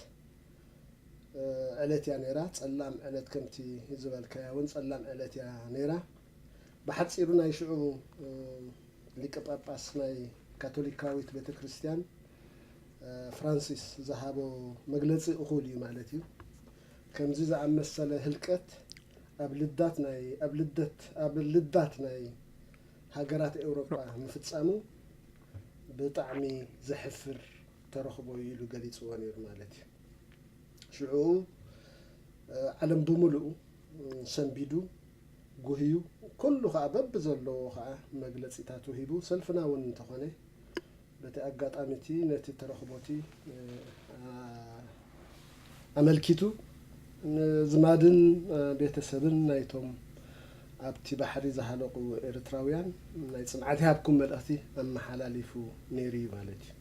እ፣ ዕለት እያ ነይራ። ጸላም ዕለት፣ ከምቲ ዝበልካያ እውን ጸላም ዕለት እያ ነይራ። ብሓጺሩ ናይ ሽዑ፣ እ፣ ሊቀ ጳጳስ ናይ ካቶሊካዊት ቤተ ክርስቲያን፣ እ፣ ፍራንሲስ ዝሃቦ መግለጺ እኹል እዩ ማለት እዩ። ከምዚ ዝኣመሰለ ህልቀት ኣብ ልዳት ናይ፣ ኣብ ልደት፣ ኣብ ልዳት ናይ ሃገራት ኤውሮጳ ምፍጻሙ ብጣዕሚ ዘሕፍር ተረኽቦ እዩ ኢሉ ገሊጽዎ ነይሩ ማለት እዩ። ሽዑ፣ እ፣ ዓለም ብምሉኡ፣ እ፣ ሰንቢዱ፣ ጉህዩ፣ ኩሉ ኸኣ በብዘለዎ ኸኣ መግለጺታቱ ሂቡ፣ ሰልፍና እውን እንተኾነ፣ በቲ ኣጋጣሚ እቲ ነቲ ተረኽቦ እቲ፣ እ፣ ኣ-፣ ኣመልኪቱ፣ ንዝማድን፣ እ፣ ቤተሰብን ናይቶም ኣብቲ ባሕሪ ዝሃለቑ ኤርትራውያን ናይ ጽንዓት ይሃብኩም መልእኽቲ ኣመሓላሊፉ ነይሩ እዩ ማለት እዩ።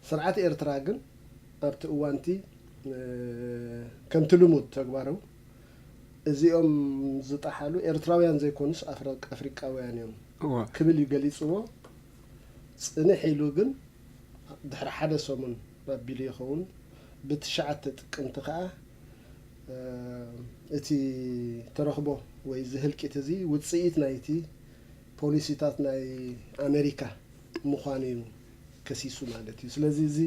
ስርዓት ኤርትራ ግን ኣብቲ እዋንቲ፣ እ፣ ከምቲ ልሙድ ተግባሩ፣ እዚኦም ዝጠሓሉ ኤርትራውያን ዘይኮኑስ ኣፍረ-፣ ኣፍሪቃውያን እዮም እወ። ክብል እዩ ገሊጽዎ። ጽንሕ ኢሉ ግን ድሕሪ ሓደ ሰሙን ኣቢሉ ይኸውን፣ ብትሽዓተ ጥቅምቲ ከኣ፣ እ፣ እቲ ተረኽቦ ወይ እዚ ህልቂት እዚ ውጽኢት ናይቲ ፖሊሲታት ናይ ኣሜሪካ ምዃኑ እዩ ከሲሱ ማለት እዩ። ስለዚ እዚ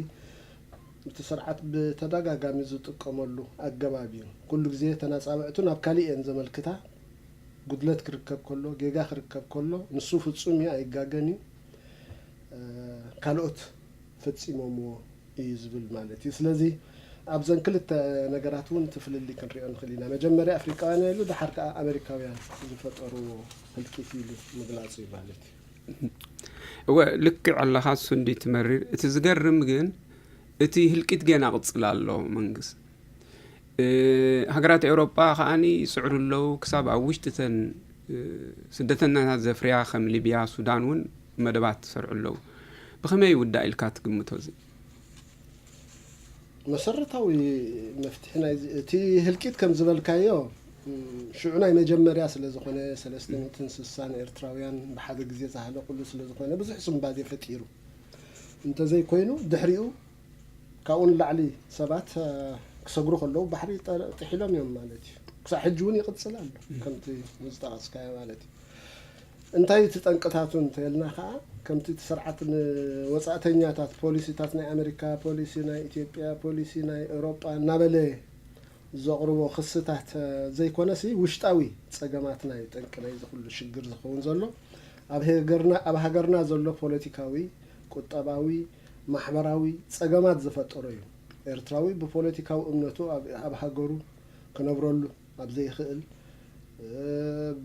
እቲ ስርዓት ብተደጋጋሚ ዝጥቀመሉ ኣገባብ እዩ። ኩሉ ግዜ ተናጻብዕቱ ናብ ካሊእ እየን ዘመልክታ። ጉድለት ክርከብ ከሎ፣ ጌጋ ክርከብ ከሎ፣ ንሱ ፍጹም እዩ፣ ኣይጋገን እዩ። ካልኦት ፈጺሞምዎ እዩ ዝብል ማለት እዩ። ስለዚ ኣብዘን ክልተ ነገራት እውን እቲ ፍልልይ ክንሪኦ ንኽእል ኢና። መጀመርያ ኣፍሪቃውያን ኢሉ፣ ደሓር ከኣ ኣሜሪካውያን ዝፈጠርዎ ህልቂት ኢሉ ምግላጹ እዩ ማለት እዩ። እወ፣ ልክዕ ኣለኻ። እሱ እንዲ ትመሪር። እቲ ዝገርም ግን እቲ ህልቂት ገና ቅጽል ኣሎ። መንግስት ሃገራት ኤውሮጳ ከዓኒ ይጽዕሩ ኣለዉ። ክሳብ ኣብ ውሽጥተን ስደተኛታት ዘፍርያ ከም ሊብያ፣ ሱዳን እውን መደባት ትሰርዑ ኣለዉ። ብኸመይ ይውዳእ ኢልካ ትግምቶ እዚ? መሰረታዊ መፍትሒ ናይ እቲ ህልቂት ከም ዝበልካዮ ሽዑ ናይ መጀመርያ ስለ ዝኾነ፣ ሰለስተ ሚእትን ስሳን ኤርትራውያን ብሓደ ግዜ ዝሃለቁሉ ስለ ዝኾነ ብዙሕ ስንባዜ ፈጢሩ። እንተዘይኮይኑ ድሕሪኡ ካብኡ ንላዕሊ ሰባት ክሰግሩ ከለዉ ባሕሪ ጥሒሎም እዮም ማለት እዩ። ክሳብ ሕጂ እውን ይቕፅል ኣሎ ከምቲ ዝጠቐስካዮ ማለት እዩ። እንታይ እቲ ጠንቅታቱ እንተልና ከዓ ከምቲ እቲ ስርዓት ንወፃእተኛታት ፖሊሲታት ናይ ኣሜሪካ ፖሊሲ፣ ናይ ኢትዮጵያ ፖሊሲ፣ ናይ ኤውሮጳ እናበለ ዘቕርቦ ክስታት ዘይኮነሲ ውሽጣዊ ፀገማት ናይ ጠንቂ ናይዚ ኩሉ ሽግር ዝኸውን ዘሎ ኣብ ሃገርና ዘሎ ፖለቲካዊ፣ ቁጠባዊ፣ ማሕበራዊ ፀገማት ዝፈጠሮ እዩ። ኤርትራዊ ብፖለቲካዊ እምነቱ ኣብ ሃገሩ ክነብረሉ ኣብ ዘይኽእል፣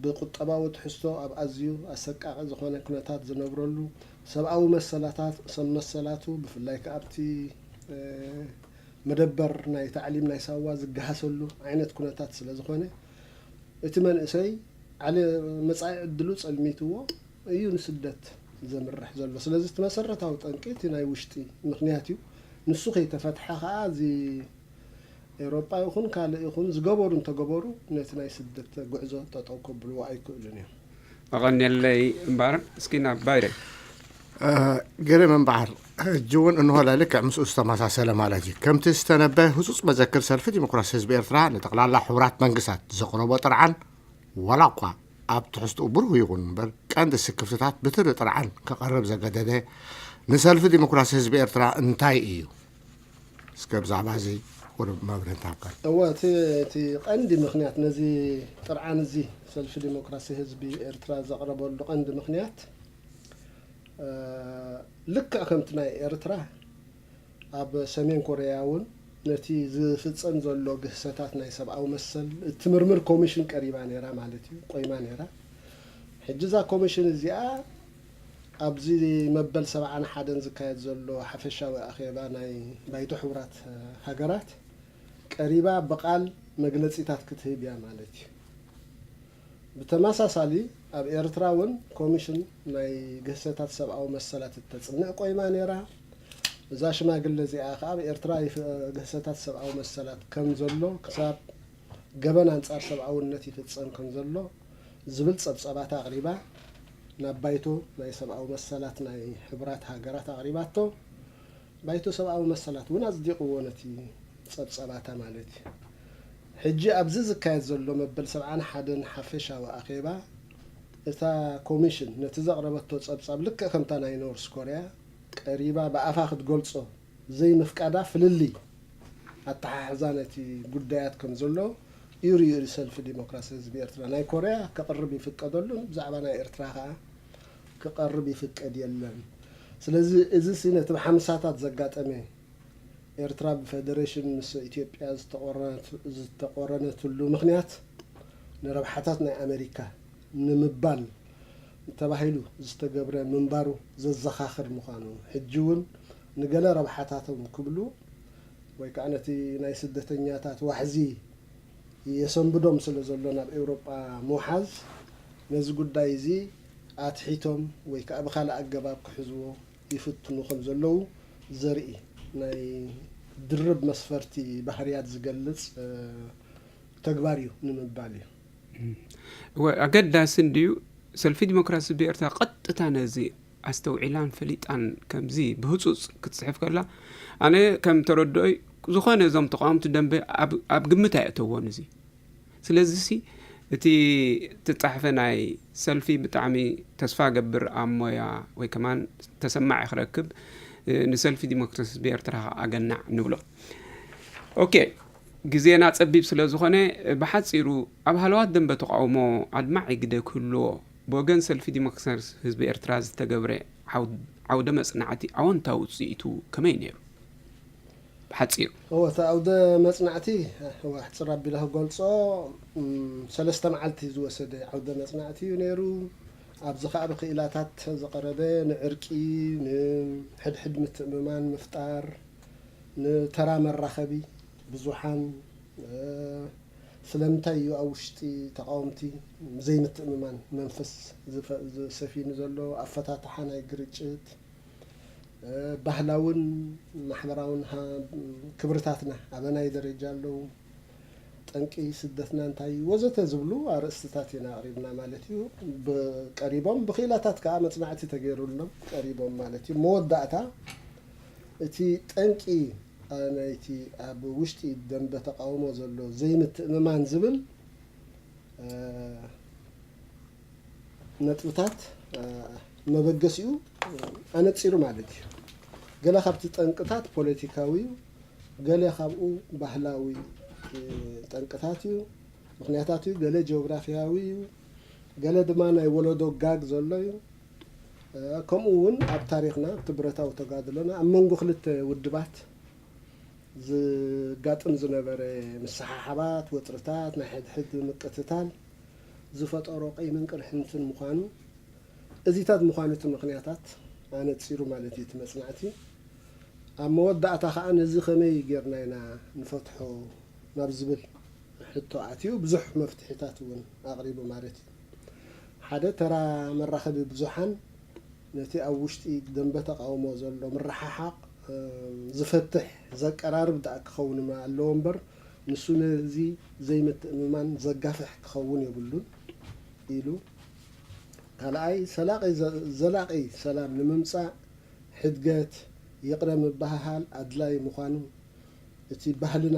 ብቁጠባዊ ትሕዝቶ ኣብ ኣዝዩ ኣሰቃቂ ዝኾነ ኩነታት ዝነብረሉ፣ ሰብኣዊ መሰላታት ሰብ መሰላቱ ብፍላይ ከኣ ኣብቲ መደበር ናይ ታዕሊም ናይ ሳዋ ዝገሃሰሉ ዓይነት ኩነታት ስለ ዝኾነ እቲ መንእሰይ ዓለ መጻኢ ዕድሉ ጸልሚትዎ እዩ ንስደት ዘምርሕ ዘሎ። ስለዚ እቲ መሰረታዊ ጠንቂ እቲ ናይ ውሽጢ ምኽንያት እዩ። ንሱ ከይተፈትሐ ከኣ እዚ ኤውሮጳ ይኹን ካልእ ይኹን ዝገበሩ እንተገበሩ ነቲ ናይ ስደት ጉዕዞ ጠጠው ከብልዎ ኣይክእሉን እዮም። ኣቐንየለይ እምበኣር እስኪ ናብ ባይረ። ገሬ ምንባር ሕጂ እውን እንሆ ልክዕ ምስኡ ዝተመሳሰለ ማለት እዩ። ከምቲ ዝተነበ ህፁፅ መዘክር ሰልፊ ዲሞክራሲ ህዝቢ ኤርትራ ንጠቕላላ ሕቡራት መንግስታት ዘቕረቦ ጥርዓን ዋላ እኳ ኣብ ትሕዝትኡ ብሩህ ይኹን እምበር ቀንዲ ስክፍትታት ብትሪ ጥርዓን ክቐርብ ዘገደደ ንሰልፊ ዲሞክራሲ ህዝቢ ኤርትራ እንታይ እዩ? እስከ ብዛዕባ እዚ ቁሩብ መብርሂ እንተሃብካን። እወ፣ እቲ እቲ ቀንዲ ምኽንያት ነዚ ጥርዓን እዚ ሰልፊ ዲሞክራሲ ህዝቢ ኤርትራ ዘቕረበሉ ቀንዲ ምኽንያት ልክዕ ከምቲ ናይ ኤርትራ ኣብ ሰሜን ኮርያ እውን ነቲ ዝፍጸም ዘሎ ግህሰታት ናይ ሰብኣዊ መሰል እትምርምር ኮሚሽን ቀሪባ ነይራ ማለት እዩ፣ ቆይማ ነይራ። ሕጂ እዛ ኮሚሽን እዚኣ ኣብዚ መበል ሰብዓን ሓደን ዝካየድ ዘሎ ሓፈሻዊ ኣኼባ ናይ ባይቶ ሕቡራት ሃገራት ቀሪባ ብቓል መግለጺታት ክትህብ እያ ማለት እዩ። ብተመሳሳሊ ኣብ ኤርትራ እውን ኮሚሽን ናይ ግህሰታት ሰብኣዊ መሰላት እተጽንዕ ቆይማ ነይራ። እዛ ሽማግለ እዚኣ ከኣ ኣብ ኤርትራ ግህሰታት ሰብኣዊ መሰላት ከም ዘሎ ክሳብ ገበን ኣንጻር ሰብኣውነት ይፍጸም ከም ዘሎ ዝብል ጸብጸባት ኣቕሪባ ናብ ባይቶ ናይ ሰብኣዊ መሰላት ናይ ሕቡራት ሃገራት ኣቕሪባቶ። ባይቶ ሰብኣዊ መሰላት እውን ኣጽዲቕዎ ነቲ ጸብጸባታ ማለት እዩ። ሕጂ ኣብዚ ዝካየድ ዘሎ መበል ሰብዓን ሓደን ሓፈሻዊ ኣኼባ እታ ኮሚሽን ነቲ ዘቕረበቶ ጸብጻብ ልክዕ ከምታ ናይ ኖርስ ኮርያ ቀሪባ ብኣፋ ክትገልጾ ዘይምፍቃዳ ፍልልይ ኣተሓሕዛ ነቲ ጉዳያት ከም ዘሎ እዩ ርእዩ ሰልፊ ዲሞክራሲ ህዝቢ ኤርትራ። ናይ ኮርያ ክቕርብ ይፍቀደሉን ብዛዕባ ናይ ኤርትራ ከኣ ክቐርብ ይፍቀድ የለን። ስለዚ እዚ ሲ ነቲ ብሓምሳታት ዘጋጠመ ኤርትራ ብፈደሬሽን ምስ ኢትዮጵያ ዝተቆረነትሉ ምኽንያት ንረብሓታት ናይ ኣሜሪካ ንምባል ተባሂሉ ዝተገብረ ምንባሩ ዘዘኻኽር ምዃኑ፣ ሕጂ እውን ንገለ ረብሓታቶም ክብሉ ወይ ከዓ ነቲ ናይ ስደተኛታት ዋሕዚ የሰንብዶም ስለ ዘሎ ናብ ኤውሮጳ ምውሓዝ ነዚ ጉዳይ እዚ ኣትሒቶም ወይ ከዓ ብኻልእ ኣገባብ ክሕዝዎ ይፍትኑ ከም ዘለዉ ዘርኢ ናይ ድርብ መስፈርቲ ባህርያት ዝገልጽ ተግባር እዩ ንምባል እዩ። እወ፣ ኣገዳሲ እንድዩ። ሰልፊ ዲሞክራሲ ብኤርትራ ቀጥታ ነዚ ኣስተውዒላን ፈሊጣን ከምዚ ብህጹጽ ክትጽሕፍ ከላ ኣነ ከም ተረድኦይ ዝኾነ እዞም ተቃወምቲ ደንበ ኣብ ግምት ኣየእተዎን እዚ። ስለዚሲ እቲ ትጻሕፈ ናይ ሰልፊ ብጣዕሚ ተስፋ ገብር ኣብ ሞያ ወይ ከማን ተሰማዒ ክረክብ ንሰልፊ ዲሞክራሲ ህዝቢ ኤርትራ ኣገናዕ ንብሎ። ኦኬ፣ ግዜና ጸቢብ ስለ ዝኾነ፣ ብሓጺሩ ኣብ ሃለዋት ደንበ ተቃውሞ ኣድማዒ ግደ ክህልዎ ብወገን ሰልፊ ዲሞክራሲ ህዝቢ ኤርትራ ዝተገብረ ዓው-፣ ዓውደ መጽናዕቲ ኣወንታዊ ውጽኢቱ ከመይ ነይሩ? ብሓጺሩ። እወ፣ እቲ ዓውደ መጽናዕቲ፣ እወ፣ ኣሕጽር ኣቢለ ክገልጾ፣ እም፣ ሰለስተ መዓልቲ ዝወሰደ ዓውደ መጽናዕቲ እዩ ነይሩ። ኣብዚ ኸኣ ብክኢላታት ዝቐረበ ንዕርቂ፣ ንሕድሕድ ምትእምማን ምፍጣር፣ ንተራ መራኸቢ ብዙሓን፣ እ፣ ስለምንታይ እዩ ኣብ ውሽጢ ተቃወምቲ ዘይምትእምማን መንፈስ ዝፈ-፣ ዝሰፊኑ ዘሎ፣ ኣፈታትሓ ናይ ግርጭት፣ እ፣ ባህላውን ማሕበራውን ሃ-፣ ክብርታትና ኣበናይ ደረጃ ኣለዉ፣ ጠንቂ ስደትና እንታይ እዩ፣ ወዘተ ዝብሉ ኣርእስትታት ኢና ኣቕሪብና ማለት እዩ። ብ-፣ ቀሪቦም ብክኢላታት ከኣ መጽናዕቲ ተገይሩሎም ቀሪቦም ማለት እዩ። መወዳእታ እቲ ጠንቂ፣ እ፣ ናይቲ ኣብ ውሽጢ ደንበ ተቃውሞ ዘሎ ዘይምትእምማን ዝብል፣ እ፣ ነጥብታት፣ እ፣ መበገሲኡ ኣነጺሩ ማለት እዩ። ገለ ካብቲ ጠንቅታት ፖለቲካዊ እዩ፣ ገለ ካብኡ ባህላዊ፣ እ፣ ጠንቅታት እዩ። ምኽንያታቱ ገለ ጂኦግራፊያዊ እዩ፣ ገለ ድማ ናይ ወለዶ ጋግ ዘሎ እዩ። እ፣ ከምኡ እውን ኣብ ታሪኽና ኣብቲ ብረታዊ ተጋድሎና ኣብ መንጎ ክልተ ውድባት ዝጋጥም ዝነበረ ምስሓሓባት፣ ወጥርታት፣ ናይ ሕድሕድ ምቅትታል ዝፈጠሮ ቂምን ቅርሕንትን ምዃኑ፣ እዚታት ምዃኑ እቲ ምኽንያታት ኣነጺሩ ማለት እዩ እቲ መጽናዕቲ። ኣብ መወዳእታ ኸኣ ነዚ ኸመይ ጌርና ኢና ንፈትሖ ናብ ዝብል ሕቶ ኣትዩ ብዙሕ መፍትሒታት እውን ኣቕሪቡ ማለት እዩ። ሓደ ተራ መራኸቢ ብዙሓን ነቲ ኣብ ውሽጢ ደንበ ተቃውሞ ዘሎ ምርሕሓቕ፣ እ፣ ዝፈትሕ፣ ዘቀራርብ ደኣ ክኸውን ኣለዎ እምበር፣ ንሱ ነዚ ዘይምትእምማን ዘጋፍሕ ክኸውን የብሉን ኢሉ። ካልኣይ፣ ሰላቂ ዘ-፣ ዘላቂ ሰላም ንምምጻእ ሕድገት፣ ይቕረ ምብህሃል ኣድላዪ ምዃኑ፣ እቲ ባህልና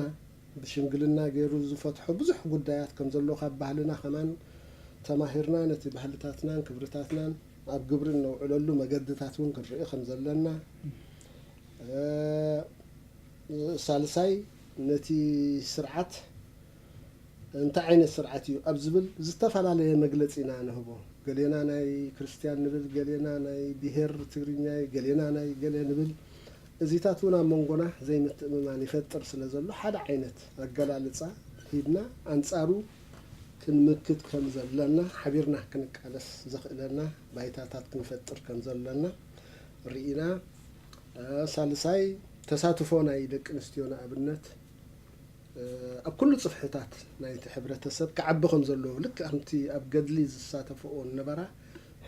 ብሽምግልና ገይሩ ዝፈትሖ ብዙሕ ጉዳያት ከም ዘሎ፣ ካብ ባህልና ከማን ተማሂርና፣ ነቲ ባህልታትናን ክብርታትናን ኣብ ግብሪ እነውዕለሉ መገድታት እውን ክንርኢ ከም ዘለና፣ እ፣ ሳልሳይ፣ ነቲ ስርዓት እንታይ ዓይነት ስርዓት እዩ ኣብ ዝብል ዝተፈላለየ መግለጺ ኢና ንህቦ። ገሌና ናይ ክርስትያን ንብል፣ ገሌና ናይ ብሄር ትግርኛ፣ ገሌና ናይ ገለ ንብል። እዚታት እውን ኣብ መንጎና ዘይምትእምማን ይፈጥር ስለ ዘሎ፣ ሓደ ዓይነት ኣገላልጻ ሂብና፣ ኣንጻሩ ክንምክት ከም ዘለና፣ ሓቢርና ክንቃለስ ዘኽእለና ባይታታት ክንፈጥር ከም ዘለና ርኢና። እ፣ ሳልሳይ፣ ተሳትፎ ናይ ደቂ ኣንስትዮ ንኣብነት፣ እ፣ ኣብ ኩሉ ጽፍሕታት ናይቲ ሕብረተሰብ ክዓቢ ከም ዘለዎ፣ ልክዕ ከምቲ ኣብ ገድሊ ዝሳተፈኦ ነበራ፣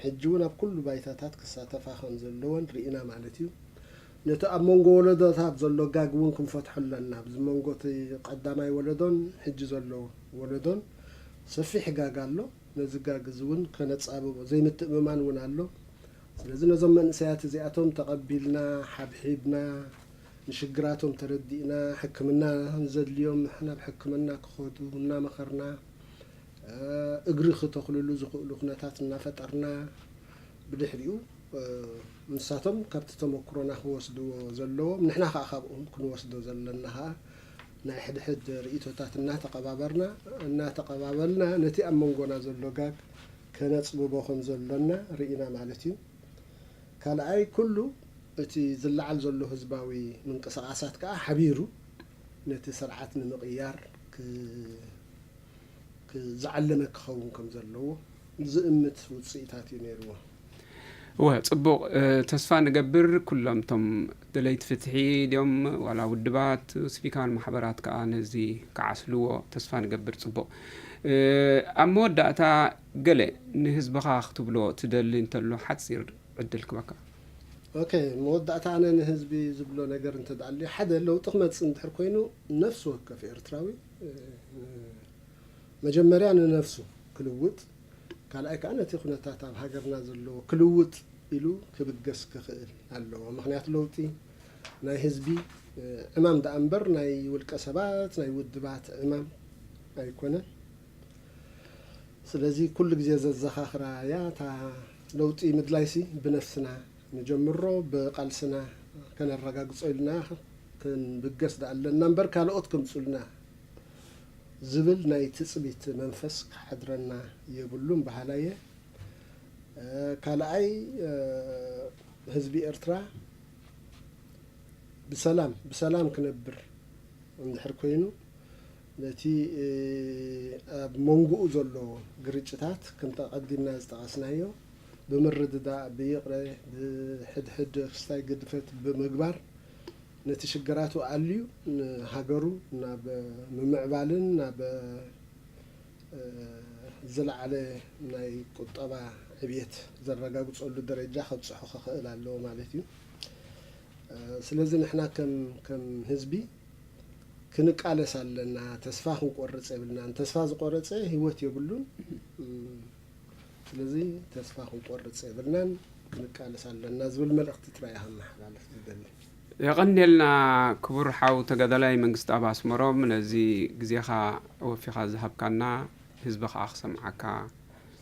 ሕጂ እውን ኣብ ኩሉ ባይታታት ክሳተፋ ከም ዘለወን ርኢና ማለት እዩ። ነቲ ኣብ መንጎ ወለዶታት ዘሎ ጋግ እውን ክንፈትሖ ኣለና። ኣብዚ መንጎ እቲ ቀዳማይ ወለዶን ሕጂ ዘሎ ወለዶን ሰፊሕ ጋግ ኣሎ። ነዚ ጋግ እዚ እውን ከነጻብቦ ዘይምትእምማን እውን ኣሎ። ስለዚ ነዞም መንእሰያት እዚኣቶም ተቐቢልና፣ ሓብሒብና፣ ንሽግራቶም ተረዲእና፣ ሕክምና ንዘድልዮም ናብ ሕክምና ክኸዱ እናመኸርና፣ እ፣ እግሪ ክተኽልሉ ዝኽእሉ ኩነታት እናፈጠርና፣ ብድሕሪኡ፣ እ፣ ንሳቶም ካብቲ ተመክሮና ክወስድዎ ዘለዎም፣ ንሕና ከኣ ካብኦም ክንወስዶ ዘለና ከኣ ናይ ሕድሕድ ርእይቶታት እናተቐባበርና፣ እናተቐባበልና ነቲ ኣብ መንጎና ዘሎ ጋግ ከነጽብቦ ከም ዘሎና ርኢና ማለት እዩ። ካልኣይ፣ ኩሉ እቲ ዝለዓል ዘሎ ህዝባዊ ምንቅስቓሳት ከኣ ሓቢሩ ነቲ ስርዓት ንምቕያር ክ-፣ ክ-፣ ዝዓለመ ክኸውን ከም ዘለዎ ዝእምት ውጽኢታት እዩ ነይርዎ። እወ፣ ጽቡቕ። እ፣ ተስፋ ንገብር ኩሎም እቶም ደለይቲ ፍትሒ ድዮም ዋላ ውድባት፣ ሲቪካውያን ማሕበራት ከኣ ነዚ ክዓስልዎ ተስፋ ንገብር። ጽቡቕ። እ፣ ኣብ መወዳእታ ገለ ንህዝብኻ ክትብሎ ትደሊ እንተሎ ሓጺር ዕድል ክበካ። ኦኬ፣ መወዳእታ ኣነ ንህዝቢ ዝብሎ ነገር እንተ ደኣ ኣልዩ፣ ሓደ ለውጢ ክመጽእ እንድሕር ኮይኑ፣ ነፍሲ ወከፍ ኤርትራዊ፣ እ፣ መጀመርያ ንነፍሱ ክልውጥ፣ ካልኣይ ከኣ ነቲ ኩነታት ኣብ ሃገርና ዘሎ ክልውጥ ኢሉ ክብገስ ክኽእል ኣለዎ። ምኽንያቱ ለውጢ ናይ ህዝቢ፣ እ፣ ዕማም ደኣ እምበር ናይ ውልቀ ሰባት፣ ናይ ውድባት ዕማም ኣይኮነን። ስለዚ ኩሉ ግዜ ዘዘኻኽራ እያ፣ እታ ለውጢ ምድላይሲ ብነፍስና ንጀምሮ፣ ብቓልስና፣ ከነረጋግጾ ኢልና ክንብገስ ደኣ ኣለና እምበር፣ ካልኦት ከምጹልና ዝብል ናይ ትጽቢት መንፈስ ክሓድረና የብሉን በሃላይ እየ። እ፣ ካልኣይ፣ እ፣ ህዝቢ ኤርትራ ብሰላም፣ ብሰላም ክነብር እንድሕር ኮይኑ፣ ነቲ፣ እ፣ ኣብ መንጎኡ ዘሎ ግርጭታት፣ ከምቲ ኣቐዲምና ዝጠቐስናዮ፣ ብምርድዳእ፣ ብይቕረ፣ ብሕድሕድ ክስታይ ግድፈት ብምግባር፣ ነቲ ሽግራቱ ኣልዩ ንሃገሩ ናብ ምምዕባልን ናብ፣ እ፣ ዝለዓለ ናይ ቁጠባ ዕብየት ዘረጋግጸሉ ደረጃ ከብጽሖ ክኽእል ኣለዎ ማለት እዩ። እ፣ ስለዚ ንሕና ከም፣ ከም ህዝቢ ክንቃለስ ኣለና። ተስፋ ክንቆርጽ የብልናን። ተስፋ ዝቆረጸ ህይወት የብሉን። እም፣ ስለዚ ተስፋ ክንቆርጽ የብልናን፣ ክንቃለስ ኣለና ዝብል መልእኽቲ ጥራይ እየ ከመሓላልፍ ዝደሊ። የቐንየልና ክቡር ሓው ተጋዳላይ መንግስቲ ኣብ ኣስመሮም፣ ነዚ ግዜኻ ወፊኻ ዝሃብካና፣ ህዝቢ ኸኣ ክሰምዓካ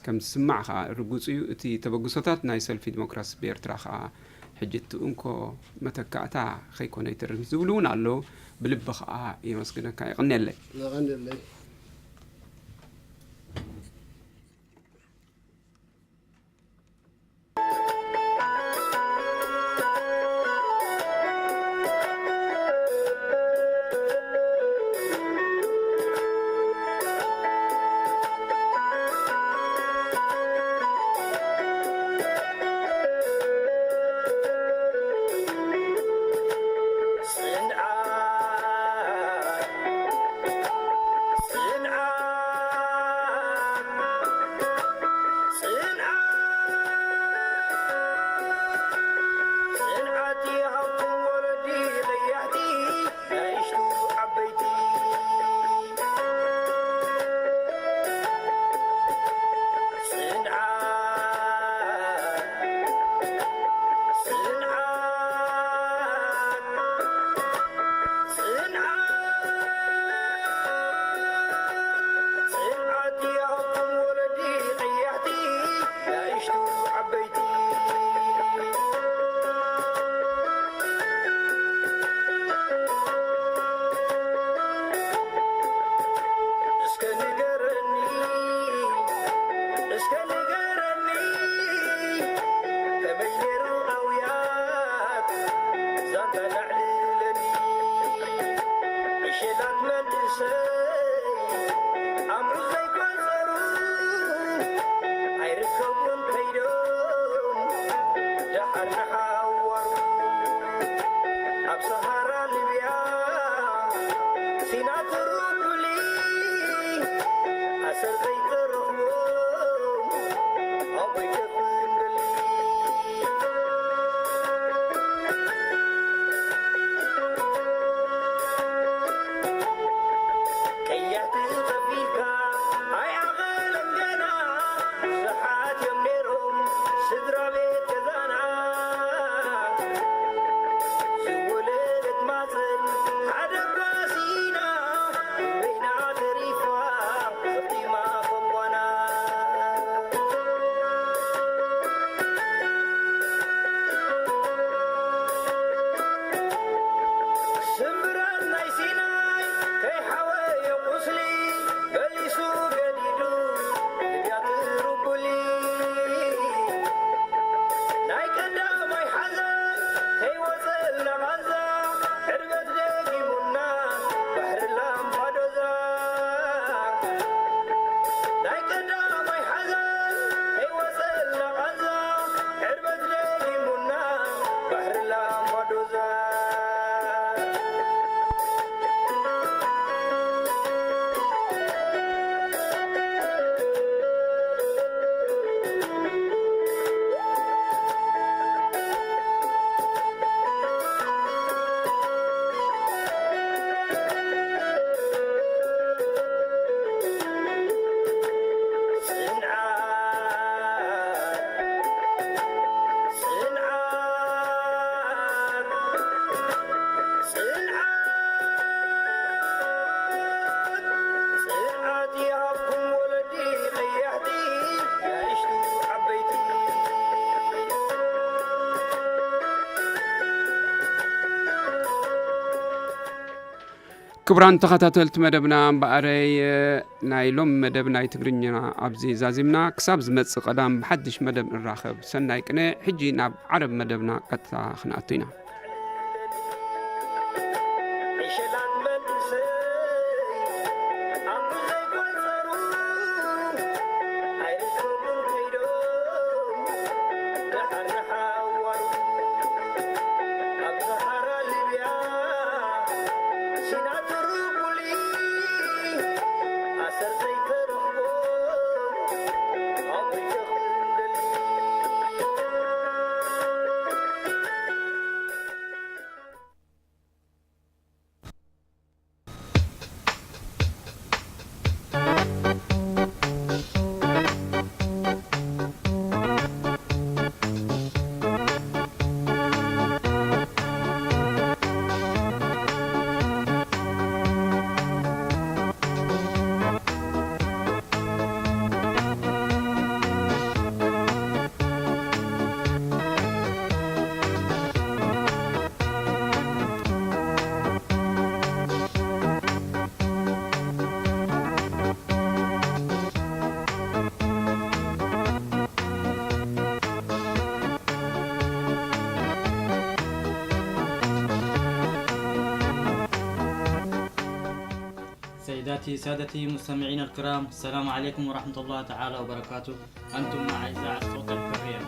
ከም ዝስማዕ ኸኣ ርጉጽ እዩ። እቲ ተበግሶታት ናይ ሰልፊ ዲሞክራሲ ብኤርትራ ኸኣ ሕጂ እቲ እንኮ መተካእታ ኸይኮነ ይተርፍ ዝብሉ እውን ኣለዉ። ብልቢ ኸኣ የመስግነካ፣ የቐንየለይ። የቐንየለይ። ክቡራን ተኸታተልቲ መደብና፣ እምበኣረይ ናይ ሎም መደብ ናይ ትግርኛ ኣብዚ ዛዚምና። ክሳብ ዝመጽእ ቀዳም ብሓድሽ መደብ ንራኸብ። ሰናይ ቅነ። ሕጂ ናብ ዓረብ መደብና ቀጥታ ክንኣቱ ኢና። سيداتي سادتي مستمعينا الكرام، السلام عليكم ورحمة الله تعالى وبركاته. أنتم مع إذاعة صوت الحرية.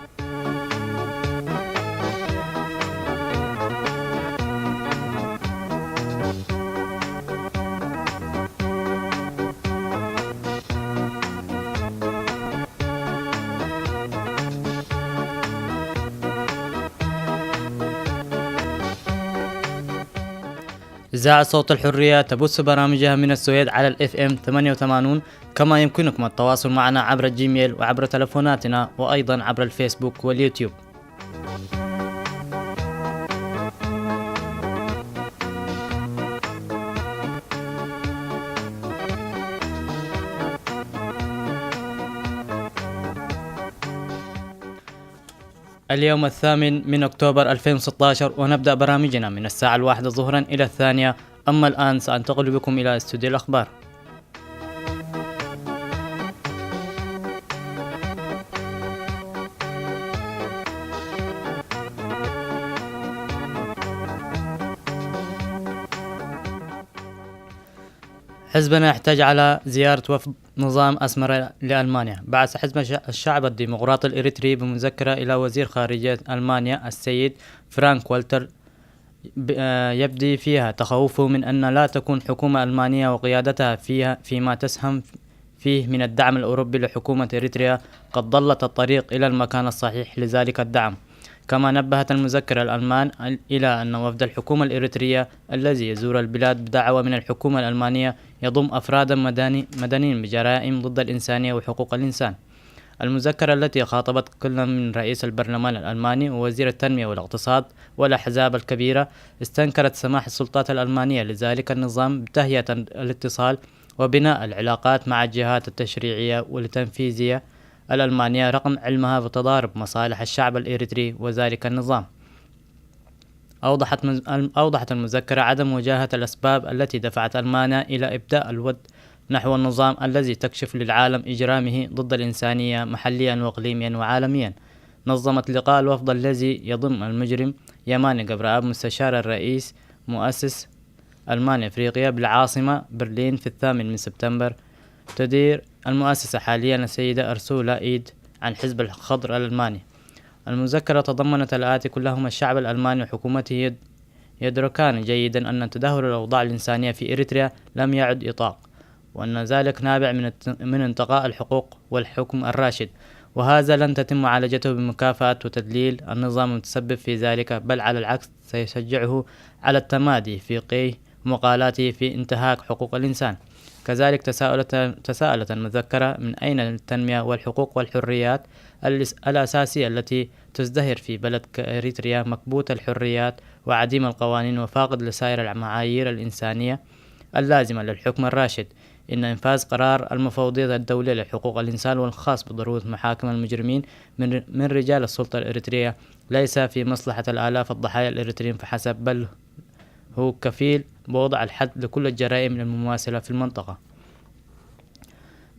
إذاعة صوت الحرية تبث برامجها من السويد على ال إف إم ثمانية وثمانين، كما يمكنكم التواصل معنا عبر الجيميل وعبر تلفوناتنا، وأيضًا عبر الفيسبوك واليوتيوب. اليوم الثامن من أكتوبر ألفين وستاشر، ونبدأ برامجنا من الساعة الواحدة ظهرا إلى الثانية. أما الآن سأنتقل بكم إلى استوديو الأخبار. حزبنا يحتج على زيارة وفد نظام أسمرة لألمانيا. بعث حزب الش-، الشعب الديمقراطي الإريتري بمذكرة إلى وزير خارجية ألمانيا السيد فرانك والتر، ب-، آه، يبدي فيها تخوفه من أن لا تكون حكومة ألمانية وقيادتها فيها، فيما تسهم فيه من الدعم الأوروبي لحكومة إريتريا، قد ضلت الطريق إلى المكان الصحيح لذلك الدعم. كما نبهت المذكرة الألمان إلى أن وفد الحكومة الإريترية الذي يزور البلاد بدعوة من الحكومة الألمانية يضم أفرادا مدني-، مدنيين بجرائم ضد الإنسانية وحقوق الإنسان. المذكرة التي خاطبت كل من رئيس البرلمان الألماني ووزير التنمية والاقتصاد والأحزاب الكبيرة استنكرت سماح السلطات الألمانية لذلك النظام بتهيئة الاتصال وبناء العلاقات مع الجهات التشريعية والتنفيذية الألمانية رغم علمها بتضارب مصالح الشعب الإريتري وذلك النظام. أوضحت مز-، أوضحت المذكرة عدم وجاهة الأسباب التي دفعت ألمانيا إلى إبداء الود نحو النظام الذي تكشف للعالم إجرامه ضد الإنسانية محليا وإقليميا وعالميا. نظمت لقاء الوفد الذي يضم المجرم يماني جبرآب مستشار الرئيس مؤسس ألمانيا إفريقيا بالعاصمة برلين في الثامن من سبتمبر. تدير المؤسسة حاليا السيدة أرسولا إيد عن حزب الخضر الألماني. المذكرة تضمنت الآتي كلهما: الشعب الألماني وحكومته يد-، يدركان جيدا أن تدهور الأوضاع الإنسانية في إريتريا لم يعد إطاق، وأن ذلك نابع من الت-، من انتقاء الحقوق والحكم الراشد، وهذا لن تتم معالجته بمكافأة وتدليل النظام المتسبب في ذلك، بل على العكس سيشجعه على التمادي في قي مقالاته في انتهاك حقوق الإنسان. كذلك تساءلت، تساءلت المذكرة من أين التنمية والحقوق والحريات الأس-، الأساسية التي تزدهر في بلد كإريتريا مكبوت الحريات وعديم القوانين وفاقد لسائر المعايير الإنسانية اللازمة للحكم الراشد. إن إنفاذ قرار المفوضية الدولية لحقوق الإنسان والخاص بضرورة محاكمة المجرمين من، من رجال السلطة الإريترية ليس في مصلحة الآلاف الضحايا الإريتريين فحسب، بل هو كفيل بوضع الحد لكل الجرائم المماثلة في المنطقة.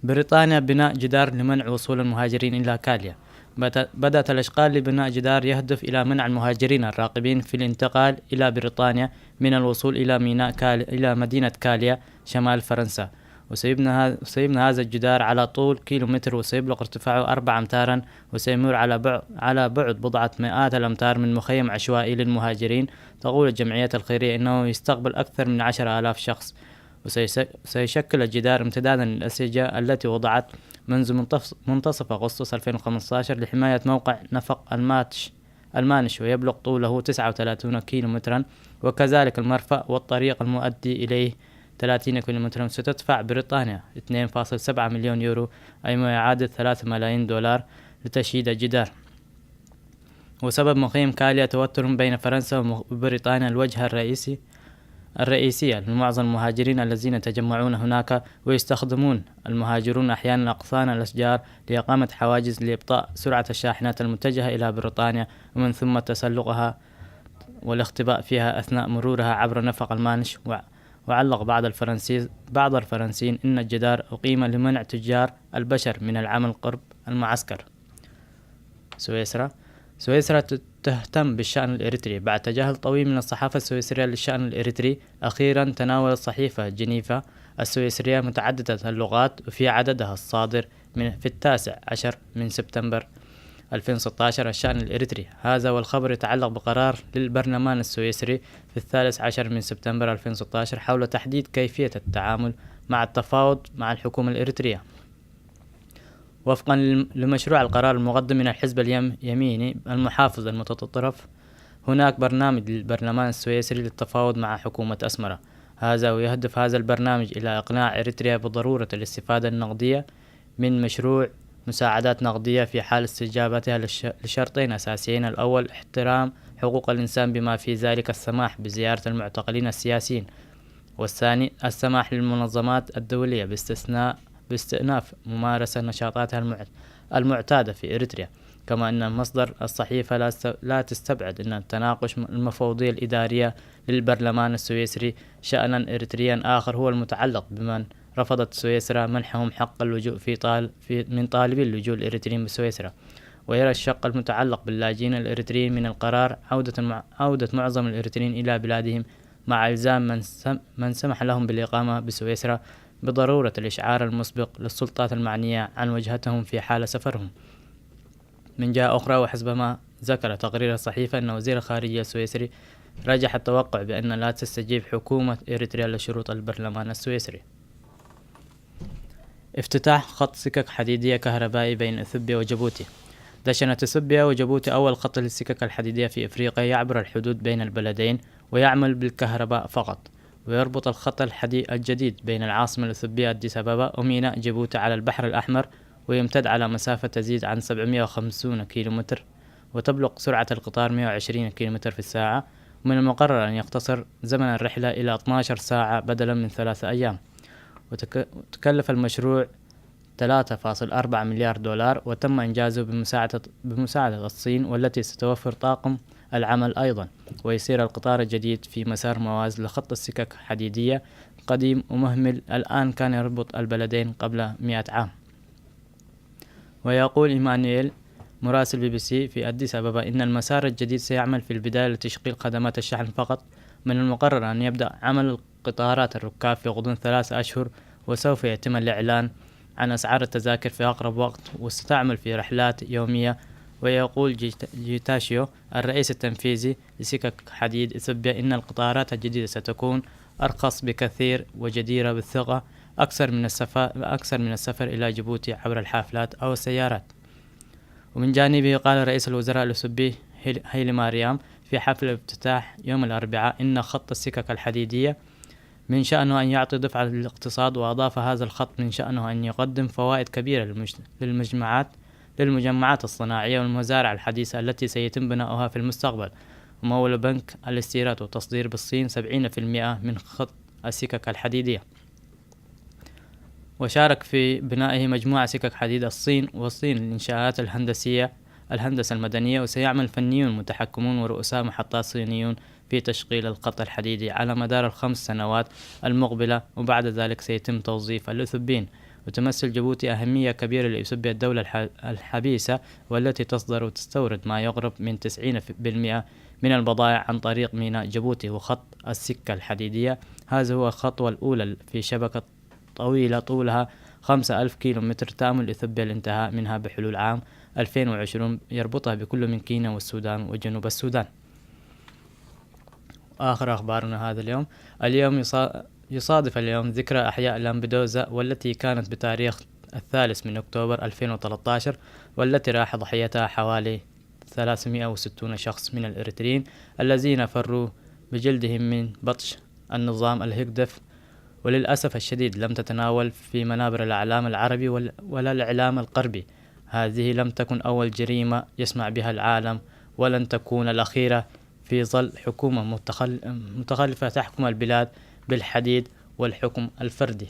بريطانيا بناء جدار لمنع وصول المهاجرين إلى كاليا. بت-، بدأت الأشغال لبناء جدار يهدف إلى منع المهاجرين الراغبين في الانتقال إلى بريطانيا من الوصول إلى ميناء كال-، إلى مدينة كاليا شمال فرنسا. وسيبنى ه-، سيبنى هذا الجدار على طول كيلومتر، وسيبلغ ارتفاعه أربعة أمتارا، وسيمر على بع-، على بعد بضعة مئات الأمتار من مخيم عشوائي للمهاجرين. تقول الجمعيات الخيرية إنه يستقبل أكثر من عشرة آلاف شخص. وسيس-، سيشكل الجدار امتدادا للأسيجة التي وضعت منذ منتص-، منتصف أغسطس ألفين وخمستاشر لحماية موقع نفق الماتش، المانش، ويبلغ طوله تسعة وثلاثون كيلومترا، وكذلك المرفأ والطريق المؤدي إليه ثلاثين كيلومترا. ستدفع بريطانيا اثنين فاصل سبعة مليون يورو، أي ما يعادل ثلاثة ملايين دولار، لتشييد الجدار. وسبب مخيم كاليا توتر بين فرنسا وم-، وبريطانيا، الوجه الرئيسي، الرئيسية لمعظم المهاجرين الذين يتجمعون هناك، ويستخدمون المهاجرون أحيانا أغصان الأشجار لإقامة حواجز لإبطاء سرعة الشاحنات المتجهة إلى بريطانيا، ومن ثم تسلقها والاختباء فيها أثناء مرورها عبر نفق المانش. وع-، وعلق بعض الفرنسي-، بعض الفرنسيين إن الجدار أقيم لمنع تجار البشر من العمل قرب المعسكر. سويسرا. سويسرا ت-، تهتم بالشأن الإريتري. بعد تجاهل طويل من الصحافة السويسرية للشأن الإريتري، أخيرا تناولت صحيفة جنيفا السويسرية متعددة اللغات، وفي عددها الصادر من، في التاسع عشر من سبتمبر ألفين وستاشر، الشأن الإريتري. هذا والخبر يتعلق بقرار للبرلمان السويسري في الثالث عشر من سبتمبر ألفين وستاشر حول تحديد كيفية التعامل مع التفاوض مع الحكومة الإريترية. وفقا للم-، لمشروع القرار المقدم من الحزب اليم-، يميني المحافظ المتطرف، هناك برنامج للبرلمان السويسري للتفاوض مع حكومة أسمرة. هذا ويهدف هذا البرنامج إلى إقناع إريتريا بضرورة الاستفادة النقدية من مشروع مساعدات نقدية في حال استجابتها للش-، لشرطين أساسيين: الأول احترام حقوق الإنسان، بما في ذلك السماح بزيارة المعتقلين السياسيين، والثاني السماح للمنظمات الدولية باستثناء، باستئناف ممارسة نشاطاتها المعت-، المعتادة في إريتريا. كما أن مصدر الصحيفة لا است-، لا تستبعد أن التناقش م-، المفوضية الإدارية للبرلمان السويسري شأنا إريتريا آخر هو المتعلق بمن رفضت سويسرا منحهم حق اللجوء في طال-، في، من طالبي اللجوء الإريتريين بسويسرا. ويرى الشق المتعلق باللاجئين الإريتريين من القرار عودة مع-، عودة معظم الإريتريين إلى بلادهم، مع إلزام من سم-، من سمح لهم بالإقامة بسويسرا بضرورة الإشعار المسبق للسلطات المعنية عن وجهتهم في حال سفرهم. من جهة أخرى، وحسب ما ذكر تقرير الصحيفة، أن وزير الخارجية السويسري رجح التوقع بأن لا تستجيب حكومة إريتريا لشروط البرلمان السويسري. افتتاح خط سكك حديدية كهربائي بين إثيوبيا وجيبوتي. دشنت إثيوبيا وجيبوتي أول خط للسكك الحديدية في إفريقيا يعبر الحدود بين البلدين ويعمل بالكهرباء فقط، ويربط الخط الحدي-، الجديد بين العاصمة الإثيوبية أديس أبابا وميناء جيبوتي على البحر الأحمر، ويمتد على مسافة تزيد عن سبعمية وخمسون كيلومتر، وتبلغ سرعة القطار مية وعشرين كيلومتر في الساعة. ومن المقرر أن يقتصر زمن الرحلة إلى اثناشر ساعة بدلا من ثلاثة أيام. وتك-، وتكلف المشروع ثلاثة فاصل أربعة مليار دولار، وتم إنجازه بمساعدة، بمساعدة الصين، والتي ستوفر طاقم العمل أيضا، ويصير القطار الجديد في مسار موازي لخط السكك حديدية قديم ومهمل الآن كان يربط البلدين قبل مئة عام. ويقول إيمانويل، مراسل بي بي سي في أديس أبابا، إن المسار الجديد سيعمل في البداية لتشغيل خدمات الشحن فقط. من المقرر أن يبدأ عمل قطارات الركاب في غضون ثلاث أشهر، وسوف يتم الإعلان عن أسعار التذاكر في أقرب وقت، وستعمل في رحلات يومية. ويقول جيت-، جيتاشيو، الرئيس التنفيذي لسكك حديد إثيوبيا، إن القطارات الجديدة ستكون أرخص بكثير وجديرة بالثقة أكثر من السفر، أكثر من السفر إلى جيبوتي عبر الحافلات أو السيارات. ومن جانبه، قال رئيس الوزراء الأثيوبي هيل-، هيلي ماريام في حفل الافتتاح يوم الأربعاء إن خط السكك الحديدية من شأنه أن يعطي دفعة للاقتصاد، وأضاف: هذا الخط من شأنه أن يقدم فوائد كبيرة للمج-، للمجمعات، للمجمعات الصناعية والمزارع الحديثة التي سيتم بناؤها في المستقبل، ومول بنك الاستيراد والتصدير بالصين سبعين في المئة من خط السكك الحديدية. وشارك في بنائه مجموعة سكك حديد الصين، والصين للإنشاءات الهندسية، الهندسة المدنية، وسيعمل فنيون متحكمون ورؤساء محطات صينيون في تشغيل الخط الحديدي على مدار الخمس سنوات المقبلة، وبعد ذلك سيتم توظيف الأثوبيين. وتمثل جيبوتي أهمية كبيرة لإثيوبيا، الدولة الح-، الحبيسة، والتي تصدر وتستورد ما يقرب من تسعين بالمئة من البضائع عن طريق ميناء جيبوتي وخط السكة الحديدية. هذا هو الخطوة الأولى في شبكة طويلة طولها خمسة ألف كيلومتر، تأمل إثيوبيا الانتهاء منها بحلول عام ألفين وعشرين، يربطها بكل من كينيا والسودان وجنوب السودان. آخر أخبارنا هذا اليوم. اليوم يصا-، يصادف اليوم ذكرى أحياء لامبدوزا، والتي كانت بتاريخ الثالث من أكتوبر ألفين وثلاثة عشر، والتي راح ضحيتها حوالي ثلاثمائة وستون شخص من الإريتريين الذين فروا بجلدهم من بطش النظام الهجدف، وللأسف الشديد لم تتناول في منابر الإعلام العربي وال-، ولا الإعلام الغربي. هذه لم تكن أول جريمة يسمع بها العالم، ولن تكون الأخيرة، في ظل حكومة متخل-، متخلفة تحكم البلاد بالحديد والحكم الفردي.